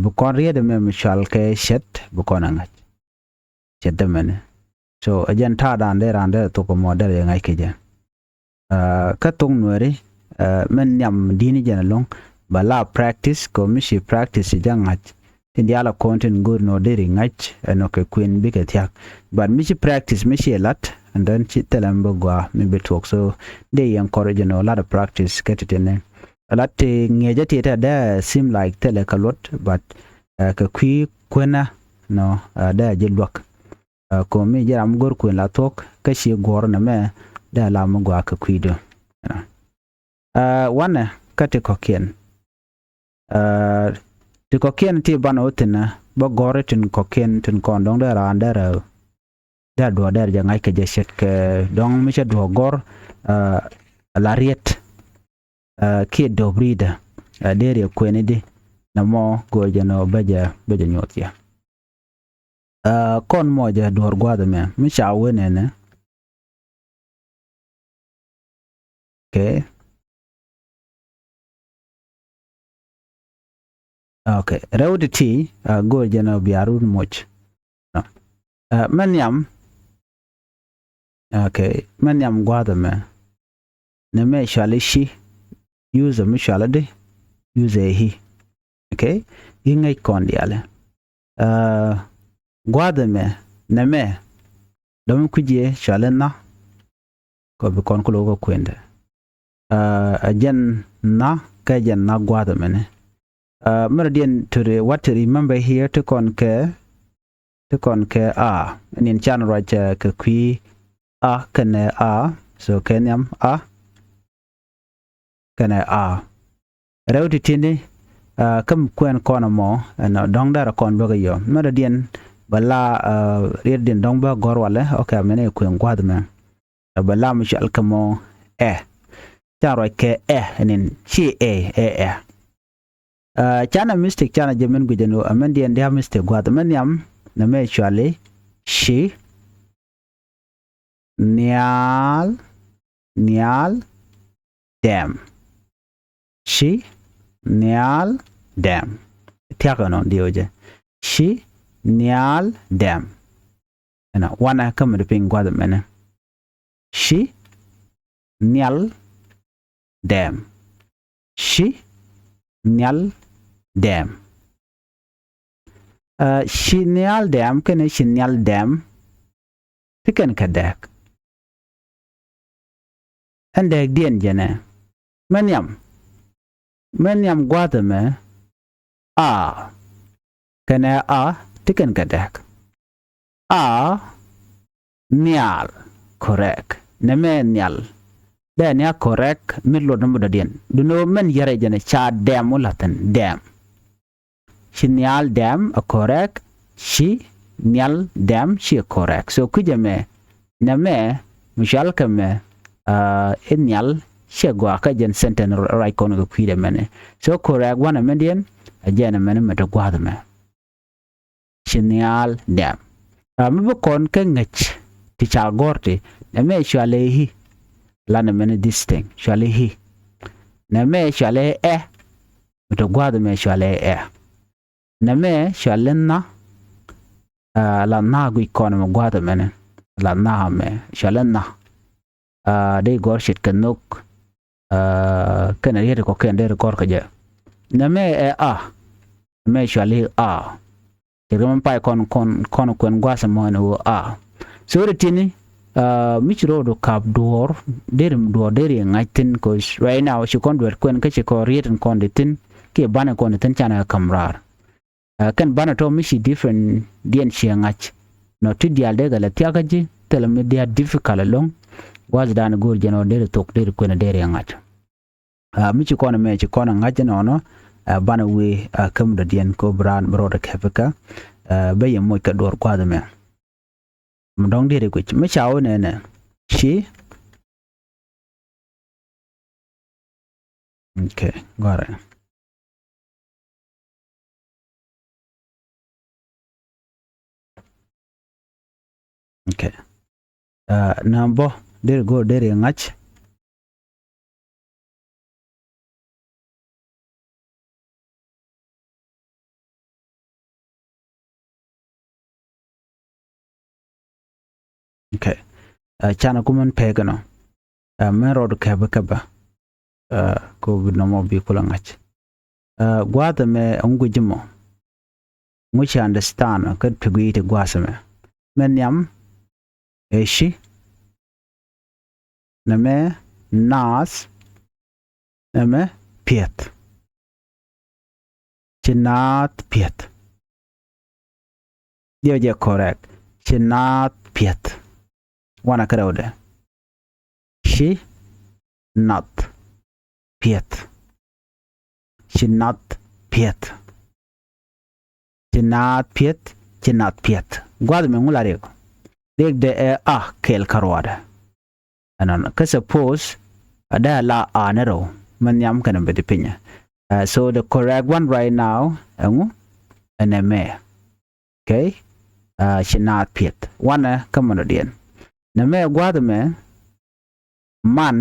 Bi kɔn riet ɛmɛ mi cɔal kɛ cɛt, bi kɔn ɛ ŋa̱c. Cɛt ɛmɛni. So ɛ jɛn ta̱a̱ dan dee raan derɛ thok ɛmɔ derɛ jɛ ŋa̱c kɛ jɛ. Kä thok nuɛri, mɛn nhiam di̱i̱ni jɛn ɛlɔ̱ŋ, bɛ la practice, kɛ mi ci practice ci jɛ ŋa̱c. Tin diaal a kɔn tin go̱o̱r nɔ deri ŋa̱c ɛnɔ kɛ kuën bikɛ thia̱k. But mi ci practice, mi ci lat, and then ci thilɛ mi bi gɔaa, mi bi tuɔk. So dee yɛn encourage nɔ lat practice kɛ ti̱ti̱ni. Lat ti ŋi̱eecä ti tɛ dee seem like thilɛ kɛ luɔt, but kɛ kui̱ kuenä nɔ dee ji̱ luäk. Ko̱mi ji̱ ram go̱r kuën la thuɔ̱k kä ci guɔ̱r nɛmɛ dee la mi gɔaa kɛ kui̱du. Wanɛ kä ti kɔ̱kiɛn. Ti kɔ̱kiɛn ti banɛ wä thi̱n bä gɔ̱r tin kɔ̱kiɛn tin kɔn dɔ̱ŋ dee raan derɛ, dee duɔ̱ɔ̱r derɛ jɛ ŋa̱c kɛ jɛ ce̱tkɛ dɔ̱ŋ mi cɛ duɔ̱ɔ̱r gɔ̱r. La riet kiɛ do̱p ri̱i̱dä. Dee riɛ kuɛni di nɛmɔ go̱o̱r jɛ nɔ bä jɛ, bä jɛ nyuɔth jɛ. Kɔn mɔ jɛ duɔ̱ɔ̱r gua̱a̱th ɛmɛ mi ca wen ɛnɛ. Okay. Okay. Rɛw ti ti go̱o̱r jɛ nɔ bia run moc. Mɛ nhiam. Okay. Mɛ nhiam gua̱a̱th ɛmɛ. Nɛmɛ cɔal i̱ ci. Use mi cɔal i̱ di. Use i̱. Okay. I̱ ŋäc kɔn diaal. Gua̱a̱th ɛmɛ nɛmɛ dɔ̱mi kui̱c yɛ cɔal i̱ nha. Kɔ bi kɔn kulo kä kuendɛ. Ɛ jɛn nha kɛ jɛn nha gua̱a̱th ɛmɛni. Mɛrɛ diɛn to re, what to remember here ti kɔn kɛ, ti kɔn kɛ a. Ɛn in can ruac kɛ kui̱ a kɛnɛ a. So kɛ nhiam a kɛnɛ a. Rɛw ti ti̱ni kä mi kuɛn kɔn ɛmɔ ɛn dɔ̱ŋ dɛrɛ kɔn luäk ɛ yɔ. Mɛrɛ diɛn bɛ la riet diɛn dɔ̱ŋ bä gɔ̱r walɛ. Okay, mɛn ɛ kuɛn gua̱th mɛ. Bɛ la mi cɔal kɛ mɔ ɛ. Ca ruac kɛ ɛ ɛn in ci ɛ ɛ ɛ. Canɛ mistake, canɛ jɛ mɛn guic ɛn ɣöö ɛmɛn diɛn dia̱ mistake gua̱th. Mɛ nhiam nɛmɛ cɔali ci nhial, nhial dɛm. Ci nhial dɛm. Thia̱k ɛnɔ diɛ wä jɛ. Ci nhial dɛm. Ɛnɔ wanɛ kä mi di piny gua̱th ɛmɛnɛ. Ci nhial dɛm. Ci nhial dɛm. Ci nhial dɛm kɛnɛ ci nhial dɛm. Ti kɛn kɛ dɛk. Ɛn dɛk diɛn jɛnɛ. Mɛ nhiam. Mɛ nhiam gua̱a̱th ɛmɛ. A. Kɛnɛ a ti kɛn kɛ dɛk. A nhial. Correct. Nɛmɛ nhial. Dee nhial correct mi luɔt ni mi dɔ̱diɛn. Duno mɛn yɛrɛ jɛn ca dɛm wä la̱thin dɛm. Ci nhial dɛm a correct. Ci nhial dɛm ci a correct. So kui̱c ɛmɛ nɛmɛ mi cɔal kɛ mɛ i̱ nhial ci a gɔaa kä jɛn sentence ruac kɔn kɛ kui̱dɛ mɛnɛ. So correct wanɛ mɛn diɛn a jɛn mɛn mɛ ti gua̱a̱th mɛ. Ci nhial dɛm. Mi bi kɔn kä ŋäc ti ca gɔ̱r ti nɛmɛ cɔalɛ i̱. Lanɛ mɛn this thing cɔalɛ i̱. Nɛmɛ cɔalɛ ɛ. Mi ti gua̱a̱th mɛ cɔalɛ ɛ. Nɛmɛ cɔalɛ nha. La nha guic kɔn mɛ gua̱a̱th mɛnɛ. La nha mɛ cɔalɛ nha. Dee gɔ̱r ce̱tkɛ nhök. Kɛnɛ riet kɔ̱kiɛn dee gɔ̱r kɛ jɛ. Nɛmɛ ɛ a. Nɛmɛ cɔali a. Ce̱tkɛ mɛ pay kɔn kɔn kɔn kuɛn gua̱a̱th mɔ ɛn ɣöö a. So ri ti̱ni Aa, mi ci rɔɔdu kap duɔ̱ɔ̱r, deri duɔ̱ɔ̱r deri ŋa̱c thi̱n, 'cause right now ci kɔn duet kuɛn kä ci kɔn riet in kɔn di thi̱n kiɛ banɛ kɔn di thi̱n canɛ käm raar. Aa, kɛn banɛ tɔ mi ci different diɛn ciɛ ŋa̱c. Nɔ ti diaal dee kɛ lɛ thiakä ji̱ thilɛ mi diaal difficult ɛlɔ̱ŋ. Gua̱thdan go̱o̱r jɛn ɔ deri thok deri kuɛn deri ŋa̱c. Aa, mi ci kɔn ɛmɛ ci kɔn ɛ ŋa̱c ɛnɔnɔ. Aa, banɛ wee, aa, käm dɔ̱diɛn kɛ ɣöö bi raan bi rɔɔdɛ kɛpikä. Aa, bä yɛ moc kɛ duɔ̱ɔ̱r gua̱a̱th ɛmɛ. Mi dɔ̱ŋ diet ɛ guic mi ca wä nɛnɛ ci. Okay, gɔrɛ. Okay. Aa, na bä deri go̱o̱r deri ŋa̱c. Okay. Aa, canɛ kumɛn pek ɛnɔ. Aa, mɛn rɔɔdu kɛpɛ kɛpɛ. Aa, kɛ ɣöö bi nɔmɔ bi kulɛ ŋa̱c. Aa, gua̱a̱th ɛmɛ ɛŋu gui̱c mɔ? Ŋu ci understand kä ti gui̱i̱c ti gua̱a̱th ɛmɛ? Mɛ nhiam ɛ ci, nɛmɛ naath, nɛmɛ piɛth. Ci naath piɛth. Diɛ jɛ correct. Ci naath piɛth. Wanɛ kärɛwdɛ. Ci nath piɛth. Ci nath piɛth. Ci naath piɛth. Ci nath piɛth. Gua̱th mɛ ŋu la riɛk? Riɛkdɛ ɛ a kɛɛl kä ruaadɛ. Ɛnɔnɔ kä suppose a dee a la a ni rɛw mɛ nhiam kɛnɛ bɛ di pinyɛ. Uh, so the correct one right now ɛŋu? Ɛnɛ mɛ. Okay. Aa, ci naath piɛth. Wanɛ kä mɛn dɔ̱diɛn. Nɛmɛ gua̱a̱th ɛmɛ, man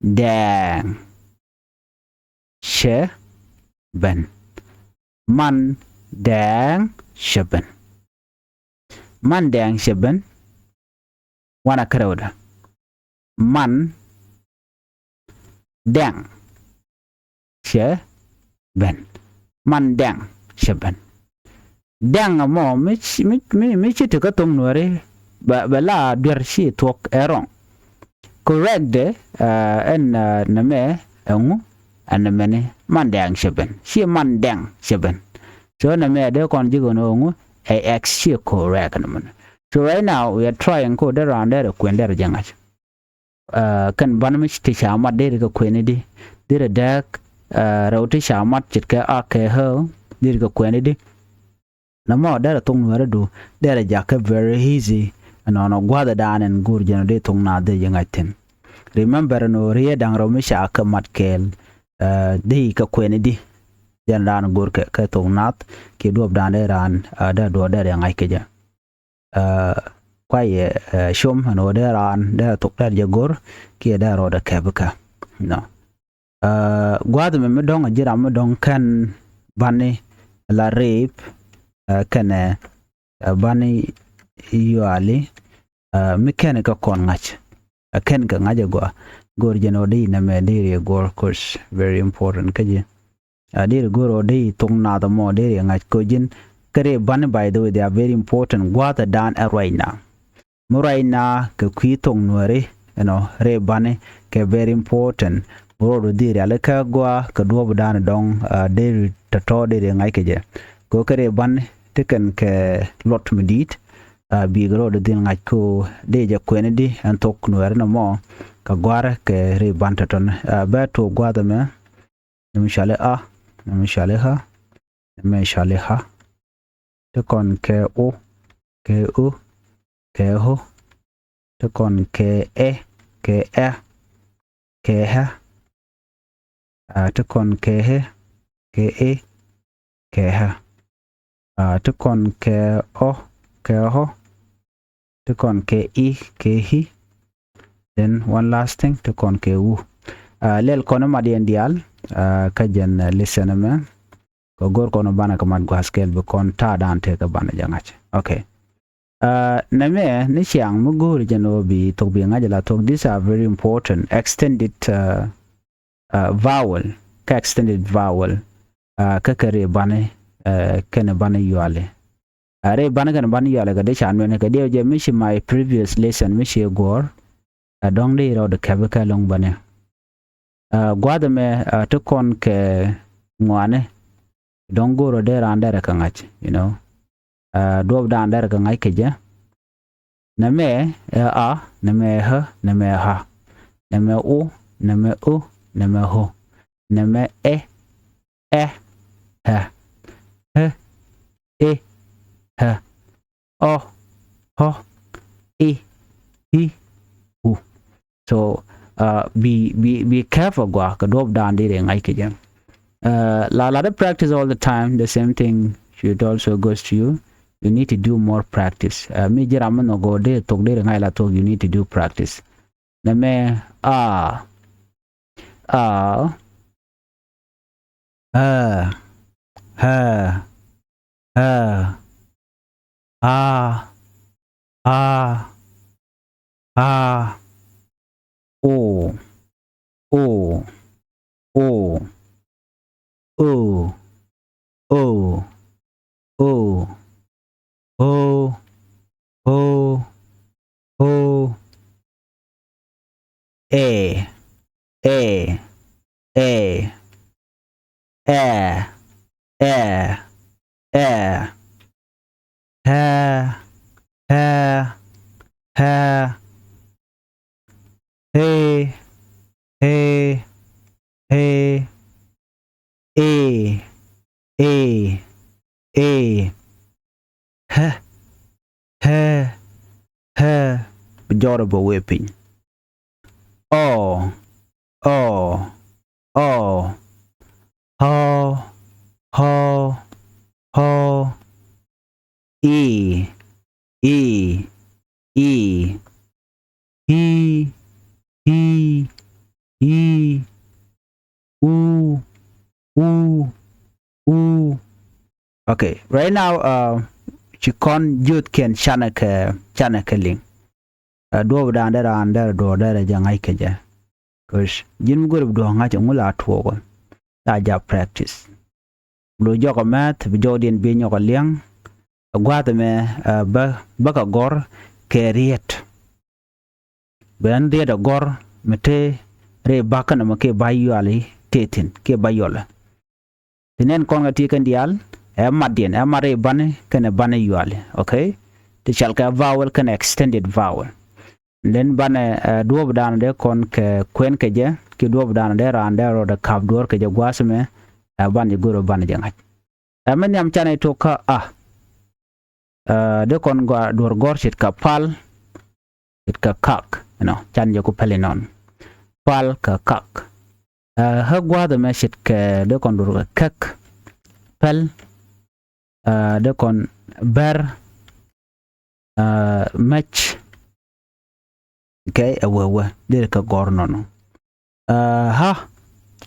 dɛɛŋ cɛ ben. Man dɛɛŋ cɛ ben. Man dɛɛŋ cɛ ben. Wanɛ kärɛwdɛ. Man dɛŋ cɛ ben. Man dɛŋ cɛ ben. Dɛŋ ɛmɔ mi ci, mi, mi, mi ci ti kä thoŋ nuɔri bɛ, bɛ la duer ci thuɔk ɛ wrong. Correct dɛ, aa, ɛn, aa, nɛmɛ ɛŋu? Ɛn nɛmɛni man dɛŋ cɛ ben. Ci man dɛŋ cɛ ben. So nɛmɛ dee kɔn ji̱ kɔn ɛŋu? Ɛ X ci correct nɛmɛni. So right now we are trying ko dee raan dee rɛ kuɛn dee rɛ jɛ ŋa̱c. Aa, kɛn ban mi ti ca mat deri kɛ kuɛni di, deri dɛɛk, aa, rɛw ti ca mat ce̱tkɛ a kɛ ɣä, deri kɛ kuɛni di. Nɛmɔ derɛ thok nuɛɛri du derɛ jakä very easy. Ɛnɔnɔ gua̱thɛ daan ɛn go̱o̱r jɛn ɔ dee thok naath dee jɛ ŋa̱c thi̱n. Remember ɛn ɣöö riee da̱ŋ rɛw mi ca kɛ mat kɛɛl, aa, dee kɛ kuɛni di. Jɛn daan go̱o̱r kɛ, kɛ thok naath kiɛ duɔ̱ɔ̱p daan dee raan, aa, dee duɔ̱ɔ̱r derɛ ŋa̱c kɛ jɛ. Aa, kuayɛ, aa, com ɛn ɣöö dee raan dee thok dee jɛ go̱r kiɛ dee rɔɔdɛ kɛpikä. Nɔ. Aa, gua̱a̱th ɛmɛ mi dɔ̱ŋ a ji̱ ram mi dɔ̱ŋ kɛn bani la rip, aa, kɛnɛ, aa, bani yuali, aa, mi kɛn kɛ kɔn ŋa̱c. Aa, kɛn kɛ ŋa̱c a gɔaa. Go̱r jɛn ɣöö dee nɛmɛ dee riɛ go̱r, 'cause very important kä ji̱. Aa, deri go̱r ɣöö dee thok naath ɛmɔ deri ŋa̱c kɛ ji̱n. Kä rip bani, by the way, they are very important. Gua̱a̱th ɛ daan ɛ ruacna. Mi ruacna kɛ kui̱ thok nuɛɛri, you know, rip bani kɛ very important. Mi rɔɔdu dhi rialikä gɔaa kɛ duɔ̱ɔ̱p daan dɔ̱ŋ, aa, deri tɔ̱tɔ̱ deri ŋa̱c kɛ jɛ. Kɛ ɣöö kɛ rip bani ti kɛn kɛ luɔt mi di̱i̱t, aa, bikɛ rɔɔdu dhi ŋa̱c kɛ ɣöö dee jɛ kuɛni di ɛn thok nuɛɛri nɔmɔ kɛ gɔ̱a̱rä kɛ rip bani tɔ̱tɔ̱ni. Aa, bɛ tuɔɔk gua̱a̱th ɛmɛ. Nɛmɛ cɔali a, nɛmɛ cɔali ɣä, nɛmɛ cɔali ɣä. Ti kɔn kɛ o, kɛ o, kɛ o. Ti kɔn kɛ ɛ, kɛ ɛ, kɛ ɛ. Aa, ti kɔn kɛ ɛ, kɛ ɛ, kɛ ɛ. Aa, ti kɔn kɛ ɔ, kɛ ɔ. Ti kɔn kɛ i, kɛ i. Then one last thing, ti kɔn kɛ u. Aa, lɛl kɔn mat yɛn diaal, aa, kä jɛn, aa, lesson ɛmɛ. Kɛ go̱r kɔn banɛ kɛ mat gua̱a̱th kɛɛl bi kɔn ta̱a̱ daan tekɛ banɛ jɛ ŋa̱c. Okay. Aa, nɛmɛ ni ciaŋ mi go̱o̱ri jɛn ɣöö bi thok bi ŋa̱c la thok. These are very important. Extended, aa, aa, vowel, kä extended vowel, aa, kä kɛ rip bani, aa, kɛnɛ bani yuali. Ɛ rɛy banɛ kɛn ban yɔalɛ kɛ dee ca nuɛn kɛ diɛw jɛ mi ci my previous lesson mi ci guɔ̱ɔ̱r. Ɛ dɔ̱ŋ dee rɔɔdɛ kɛpi kɛ lo̱ŋ bäni. Ɛ gua̱a̱th ɛmɛ ɛ ti kɔn kɛ ŋuani. Dɔ̱ŋ go̱o̱rä dee raan derɛ kɛ ŋa̱c, you know. Ɛ duɔ̱ɔ̱p daan derɛ kɛ ŋa̱c kɛ jɛ. Nɛmɛ ɛ a, nɛmɛ ɛ ä, nɛmɛ ɛ ɣa. Nɛmɛ u, nɛmɛ u, nɛmɛ ɣu. Nɛmɛ ɛ, ɛ, ɛ. Ɛ, ɛ, ɛ. Ɔ, ɔ, i, i, u. So, uh, bi, bi, bi careful gua kɛ duɔ̱ɔ̱p daan dee rɛ ŋa̱c kɛ jɛ. Uh, la, la dee practice all the time, the same thing should also goes to you. You need to do more practice. Uh, mi ji̱ ram mi nhɔk gɔɔ dee thok dee rɛ ŋa̱c la thok, you need to do practice. Nɛmɛ a, a, ɛ, ɛ, ɛ, a, a, a, o, o, o, o, o, o, o, o, o, ɛ, ɛ, ɛ, ɛ, ɛ, ɛ, ɛ, ɛ, ɛ, ɛ, ɛ, ɛ, ɛ, ɛ, ɛ, ɛ, ɛ, ɛ, ɛ, bi jɔrɛ bä wee piny. Ɔ, ɔ, ɔ, ɔ, ɔ, ɔ, i, i, i, i, i, i, u, u, u. Okay, right now, uh, ci kɔn youth kiɛn canɛ kɛ, canɛ kɛ liŋ. Uh, duɔ̱ɔ̱p daan dee raan dee rɛ duɔ̱ɔ̱r dee rɛ jɛ ŋa̱c kɛ jɛ. Cause ji̱n mi go̱o̱ri bi duɔ̱ɔ̱r ŋa̱c ɛŋu la tuɔɔk ɔ. La ja practice. Lo jɔk ɔ mɛth bi jɔkdiɛn bi nyɔk ɔ liɛŋ. Ɛ gua̱a̱th ɛmɛ, uh, bä, bä kɛ gɔ̱r kɛ riet. Bɛ ɛn riet ɛ gɔ̱r mi te rɛy ba̱k kɛnɛ mɛ kiɛ ba̱ yuali tëë thi̱n kiɛ ba̱ yɔlɛ. Ti nɛn kɔn kɛ ti kɛn diaal ɛ matdiɛn, ɛ mat rɛy bani kɛnɛ bani yuali, okay? Ti cɔalkɛ vowel kɛnɛ extended vowel. Then banɛ, ɛ, duɔ̱ɔ̱p daan dee kɔn kɛ kuɛn kɛ jɛ kiɛ duɔ̱ɔ̱p daan dee raan dee rɔɔdɛ ka̱p duɔ̱ɔ̱r kɛ jɛ gua̱a̱th ɛmɛ, ɛ, banɛ jɛ go̱o̱r ɔ banɛ jɛ ŋa̱c. Ɛ mɛ nhiam canɛ tok kä a. Ɛ, dee kɔn gɔaa duɔ̱ɔ̱r gɔ̱r ce̱tkɛ pal, ce̱tkɛ kak, you know, can jɛ ku pɛl inɔn. Pal kɛ kak. Ɛ, ɣä gua̱a̱th ɛmɛ ce̱tkɛ dee kɔn duɔ̱ɔ̱r kɛ kɛk, pɛl, ɛ, dee kɔn bɛr, ɛ, mɛc. Okay, ɛ wee wee dee kɛ gɔ̱r nɔnɔ. Ɛ, ɣä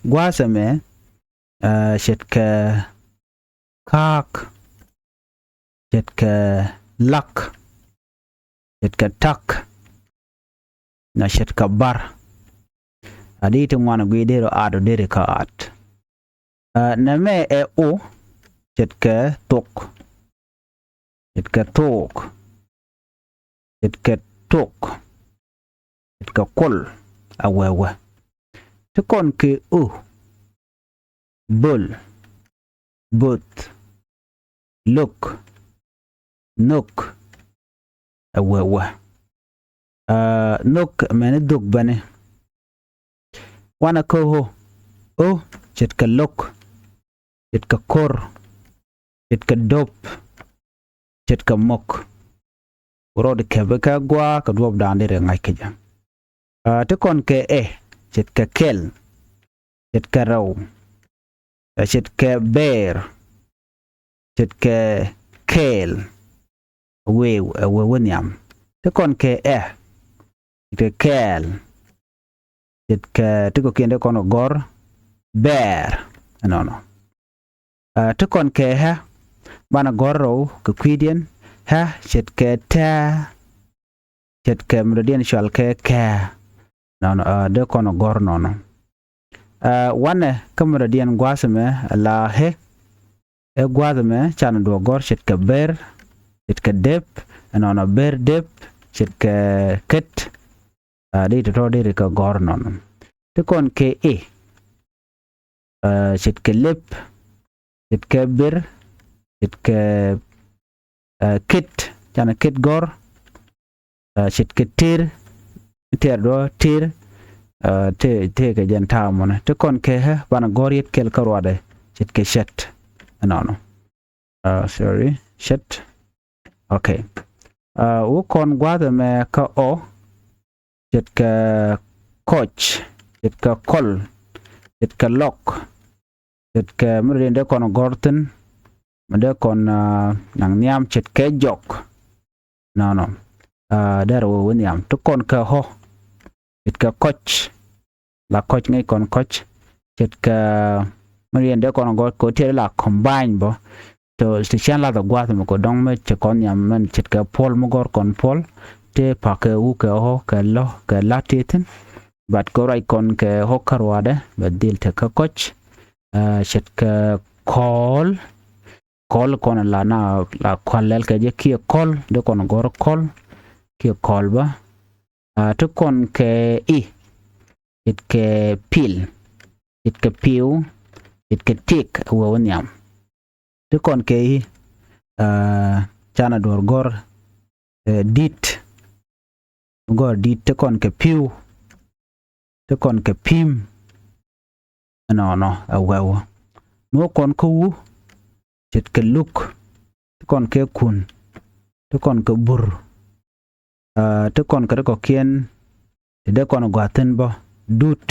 gua̱a̱th ɛmɛ, ɛ, ce̱tkɛ ka̱a̱k, ce̱tkɛ lak, ce̱tkɛ tak, na ce̱tkɛ bar. A di ti ŋuan gui deri at o deri kä at. Ɛ, nɛmɛ ɛ o, ce̱tkɛ thok, ce̱tkɛ thok, ce̱tkɛ tok, ce̱tkɛ kol, a wee wee. Ti kɔn kɛ o, böl, both, lo̱k, nhök, ɛ wee wee. Ɛ, nhök mɛni dhök bäni. Wanɛ kä ɣöö, ɣöö ce̱tkɛ lo̱k, ce̱tkɛ ko̱r, ce̱tkɛ do̱p, ce̱tkɛ mök. Rɔɔd kɛpɛ kɛ gua̱a̱ kɛ duɔ̱ɔ̱p daan deri ŋa̱c kɛ jɛ. Ɛ, ti kɔn kɛ ɛ, ce̱tkɛ kɛl, ce̱tkɛ rɛw, ɛ, ce̱tkɛ bɛɛr, ce̱tkɛ kɛɛl. Wee, ɛ wee wä nhiam. Ti kɔn kɛ ɛ, ce̱tkɛ kɛɛl, ce̱tkɛ ti kɔ̱kiɛn ti kɔn kɛ gɔ̱r bɛɛr. Ɛnɔnɔ. Ɛ, ti kɔn kɛ ɣä, banɛ gɔ̱r rɛw kɛ kui̱diɛn, ɣä ce̱tkɛ tɛ̱̈ɛ̱̈, ce̱tkɛ mi dɔ̱diɛn cɔalkɛ kɛ̱̈ɛ̱̈. Nɔnɔ, ɛ, dee kɔn gɔ̱r nɔnɔ. Ɛ, wanɛ kä mi dɔ̱diɛn gua̱a̱th ɛmɛ la ɣä. Ɛ gua̱a̱th ɛmɛ canɛ duɔ̱ɔ̱r gɔ̱r ce̱tkɛ ber, ce̱tkɛ dep, ɛnɔnɔ ber dep, ce̱tkɛ ket. Aa, dee tɔ̱tɔ̱ deri kɛ gɔ̱r nɔnɔ. Ti kɔn kɛ i̱, aa, ce̱tkɛ lep, ce̱tkɛ ber, ce̱tkɛ, aa, ket, canɛ ket gɔ̱r, aa, ce̱tkɛ ter, ter duɔ, ter, aa, te, tekɛ jɛn ta̱a̱ mɔnɛ. Ti kɔn kɛ ɣä, banɛ gɔ̱r yet kɛl kä ruadɛ, ce̱tkɛ cɛt. Ɛnɔnɔ. Aa, sorry, cɛt. Okay. Aa, wä kɔn gua̱a̱th ɛmɛ kä ɔ, ce̱tkɛ kɔc, ce̱tkɛ kɔl, ce̱tkɛ lɔk, ce̱tkɛ mi rɛy dee kɔn gɔ̱r thi̱n, mi dee kɔn, aa, naŋ nhiam, ce̱tkɛ jɔk. Nɔnɔ. Aa, derɛ wä wä nhiam. Ti kɔn kɛ ɣɔ, ce̱tkɛ kɔc, la kɔc, ŋäc kɔn kɔc, ce̱tkɛ mi rɛy dee kɔn gɔ̱r kɛ ɣöö tëë la combine bä. Tɔ ti cɛn lath ɛ gua̱a̱th ɛmɛ kɛ dɔ̱ŋ mi ci kɔn nhiam mɛn ce̱tkɛ puɔl mi gɔ̱r kɔn puɔl. Tëë pa̱kɛ wu kɛ ɣɔ kɛ lɔ kɛ la tëë thi̱n. But kɛ ruac kɔn kɛ ɣɔ kä ruaadɛ bɛ dhil tekɛ kɔc. Aa, ce̱tkɛ kɔɔl. Kɔl kɔn la na la kɔl lɛl kɛ jɛ kiɛ kɔl, dee kɔn gɔ̱r kɔl kiɛ kɔl bä. Aa, ti kɔn kɛ i̱, ce̱tkɛ pil, ce̱tkɛ piw, ce̱tkɛ tik, ɛ wee wä nhiam. Ti kɔn kɛ i̱, aa, canɛ duɔ̱r gɔ̱r, ɛ, dit. Gɔ̱r dit, ti kɔn kɛ piw, ti kɔn kɛ pim. Ɛnɔnɔ ɛ wee wä. Mi wä kɔn kä wu, ce̱tkɛ luk, ti kɔn kɛ kun, ti kɔn kɛ bur. Aa, ti kɔn kɛ ti kɔ̱kiɛn, ti dee kɔn gua̱a̱th thi̱n bä, dut.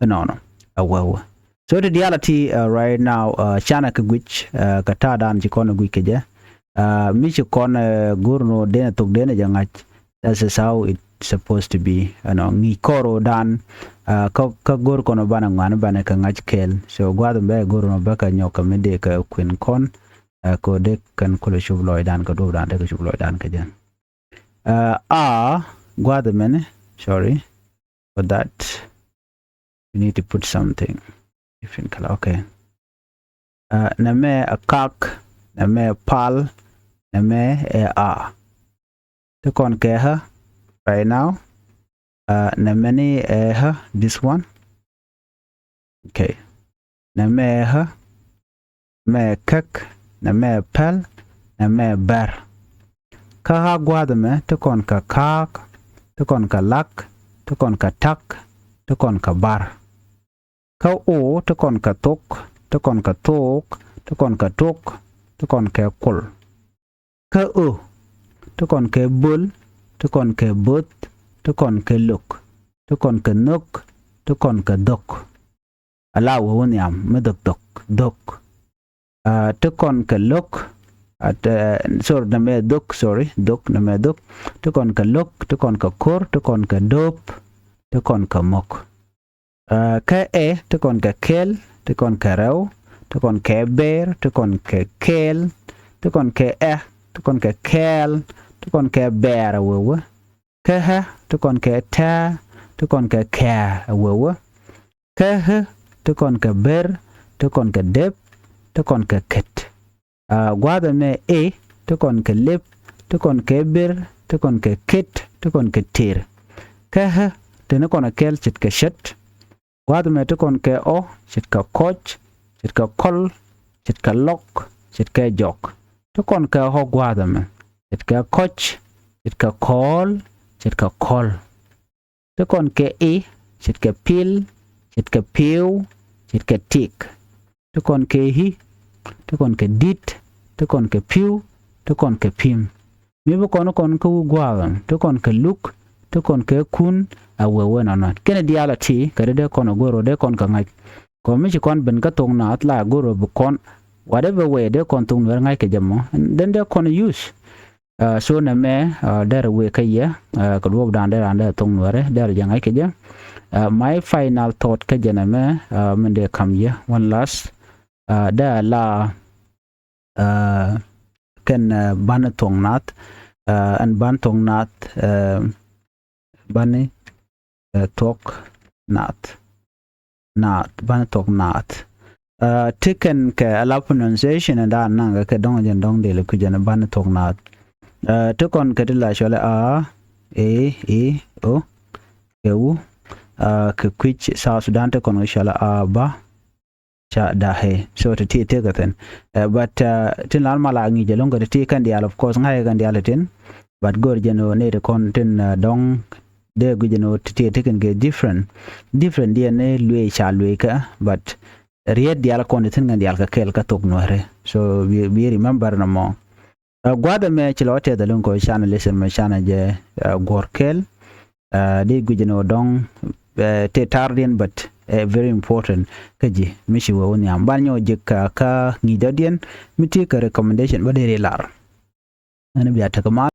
Ɛnɔnɔ ɛ wee wä. So ti diaal a ti, aa, right now, aa, canɛ kɛ guic, aa, kɛ ta̱a̱dan ci kɔn ɛ guic kɛ jɛ. Aa, mi ci kɔn, aa, go̱r ni ɣöö dee nɛ thok dee nɛ jɛ ŋa̱c. That is how it supposed to be. Ɛnɔ ŋi̱i̱c kɔr ɣöö dan, aa, kä, kä go̱r kɔn ɣöö banɛ ŋuan banɛ kɛ ŋa̱c kɛɛl. So gua̱a̱th ɛmɛ bɛ go̱r ni ɣöö bä kɛ nyɔk kɛ mi dee kɛ kuën kɔn, aa, kɛ ɣöö dee kɛn kulɛ cup lɔcdan kɛ duɔ̱pdan, dee kɛ cup lɔcdan kɛ jɛn. Aa, a gua̱a̱th ɛmɛni, sorry for that. You need to put something. If in color, okay. Aa, nɛmɛ ɛ kak, nɛmɛ ɛ pal, nɛmɛ ɛ a. Ti kɔn kɛ ɣä right now. Aa, nɛmɛni ɛ ɣä, this one. Okay. Nɛmɛ ɛ ɣä, nɛmɛ ɛ käk, nɛmɛ ɛ päl, nɛmɛ ɛ bär. Kä ɣä gua̱a̱th ɛmɛ ti kɔn kɛ ka̱a̱k, ti kɔn kɛ lak, ti kɔn kɛ tak, ti kɔn kɛ bar. Kä o ti kɔn kɛ thok, ti kɔn kɛ thook, ti kɔn kɛ tok, ti kɔn kɛ kol. Kä ö ti kɔn kɛ böl, ti kɔn kɛ böth, ti kɔn kɛ lök, ti kɔn kɛ nhök, ti kɔn kɛ dhök. Ala wä wä nhiam mi dhök dhök, dhök. Aa, ti kɔn kɛ lök, aa, sorry, nɛmɛ dhök, sorry, dhök, nɛmɛ dhök. Ti kɔn kɛ lök, ti kɔn kɛ ko̱r, ti kɔn kɛ dööp, ti kɔn kɛ mök. Aa, kä ɛ ti kɔn kɛ kɛl, ti kɔn kɛ rɛw, ti kɔn kɛ bɛɛr, ti kɔn kɛ kɛɛl, ti kɔn kɛ ɛ, ti kɔn kɛ kɛɛl, ti kɔn kɛ bɛɛr, ɛ wee wä. Kä ɣä ti kɔn kɛ tɛ̱̈ɛ̱̈, ti kɔn kɛ kɛ̱̈ɛ̱̈, ɛ wee wä. Kä ɣä ti kɔn kɛ ber, ti kɔn kɛ dep, ti kɔn kɛ ket. Aa, gua̱a̱th ɛmɛ ɛ ti kɔn kɛ lep, ti kɔn kɛ ber, ti kɔn kɛ ket, ti kɔn kɛ ter. Kä ɣä teni kɔn kɛl ce̱tkɛ cɛt. Gua̱a̱th ɛmɛ ti kɔn kɛ ɔ, ce̱tkɛ kɔc, ce̱tkɛ kɔl, ce̱tkɛ lɔk, ce̱tkɛ jɔk. Ti kɔn kɛ ɣä gua̱a̱th ɛmɛ, ce̱tkɛ kɔc, ce̱tkɛ kɔɔl, ce̱tkɛ kɔl. Ti kɔn kɛ i̱, ce̱tkɛ pil, ce̱tkɛ piw, ce̱tkɛ tik. Ti kɔn kɛ i̱, ti kɔn kɛ di̱t, ti kɔn kɛ pi̱w, ti kɔn kɛ pi̱m. Mi bi kɔn kɔn kä wä gua̱a̱th ɛmɛ, ti kɔn kɛ luk, ti kɔn kɛ kun, a wee wä nɔnɔ. Kɛnɛ diaal a ti kɛ dee dee kɔn a go̱r ɔ dee kɔn kɛ ŋa̱c. Kɔn mi ci kɔn ben kä thok naath la go̱r ɔ bi kɔn, whatever way dee kɔn thok nuɛr ŋa̱c kɛ jɛ mɔ, den dee kɔn use. Aa, so nɛmɛ, aa, derɛ wëë kä yɛ, aa, kɛ duɔ̱ɔ̱pdan derɛ an derɛ thok nuɛrɛ derɛ jɛ ŋa̱c kɛ jɛ. Aa, my final thought kä jɛ nɛmɛ, aa, min dee kam yɛ one last, aa, derɛ la, aa, kɛn, aa, banɛ thok naath, aa, ɛn banɛ thok naath, aa, banɛ, aa, thok naath. Naath, banɛ thok naath. Aa, ti kɛn kɛ ala pronunciation in daan naŋ kɛ dɔ̱ŋ jɛn dɔ̱ŋ deli kui̱ jɛn banɛ thok naath. Ɛ, ti kɔn kɛ ti la cɔalɛ a, e, i, o, kɛ u. Ɛ, kɛ kui̱c South Sudan ti kɔn kɛ cɔalɛ a, ba, ca, da, he. So ti ti tekɛ thi̱n. Ɛ, but, ɛ, tin la mal a ŋi̱i̱c ɛlɔ̱ŋ kɛ ti ti kɛn diaal, of course ŋa̱cɛ kɛn diaal ti tin. But go̱o̱r jɛn ɣöö nɛy ti kɔn tin, ɛ, dɔ̱ŋ dee gui̱c jɛn ɣöö ti ti tekɛn kɛ different. Different diɛn ni luëëc ca luëëc kä, but riet diaal kɔn ti thi̱n kɛn diaal kɛ kɛɛl kä thok Nuääri. So bi, bi remember nɔmɔ. Ɛ, gua̱a̱th ɛmɛ ci lɔ tɛth ɛlɔ̱ŋ kɛ canɛ lesson mɛ canɛ jɛ, ɛ, guɔ̱r kɛɛl. Ɛ, di guic ni wä dɔ̱ŋ, ɛ, tëë ta̱rdiɛn, but, ɛ, very important kä ji̱ mi ci wä wä nhiam. Ban nyɔk ji̱ kä, kä ŋi̱i̱c dɔ̱diɛn mi ti kä recommendation bä dee ri lar. Ɛn bia tekɛ mal.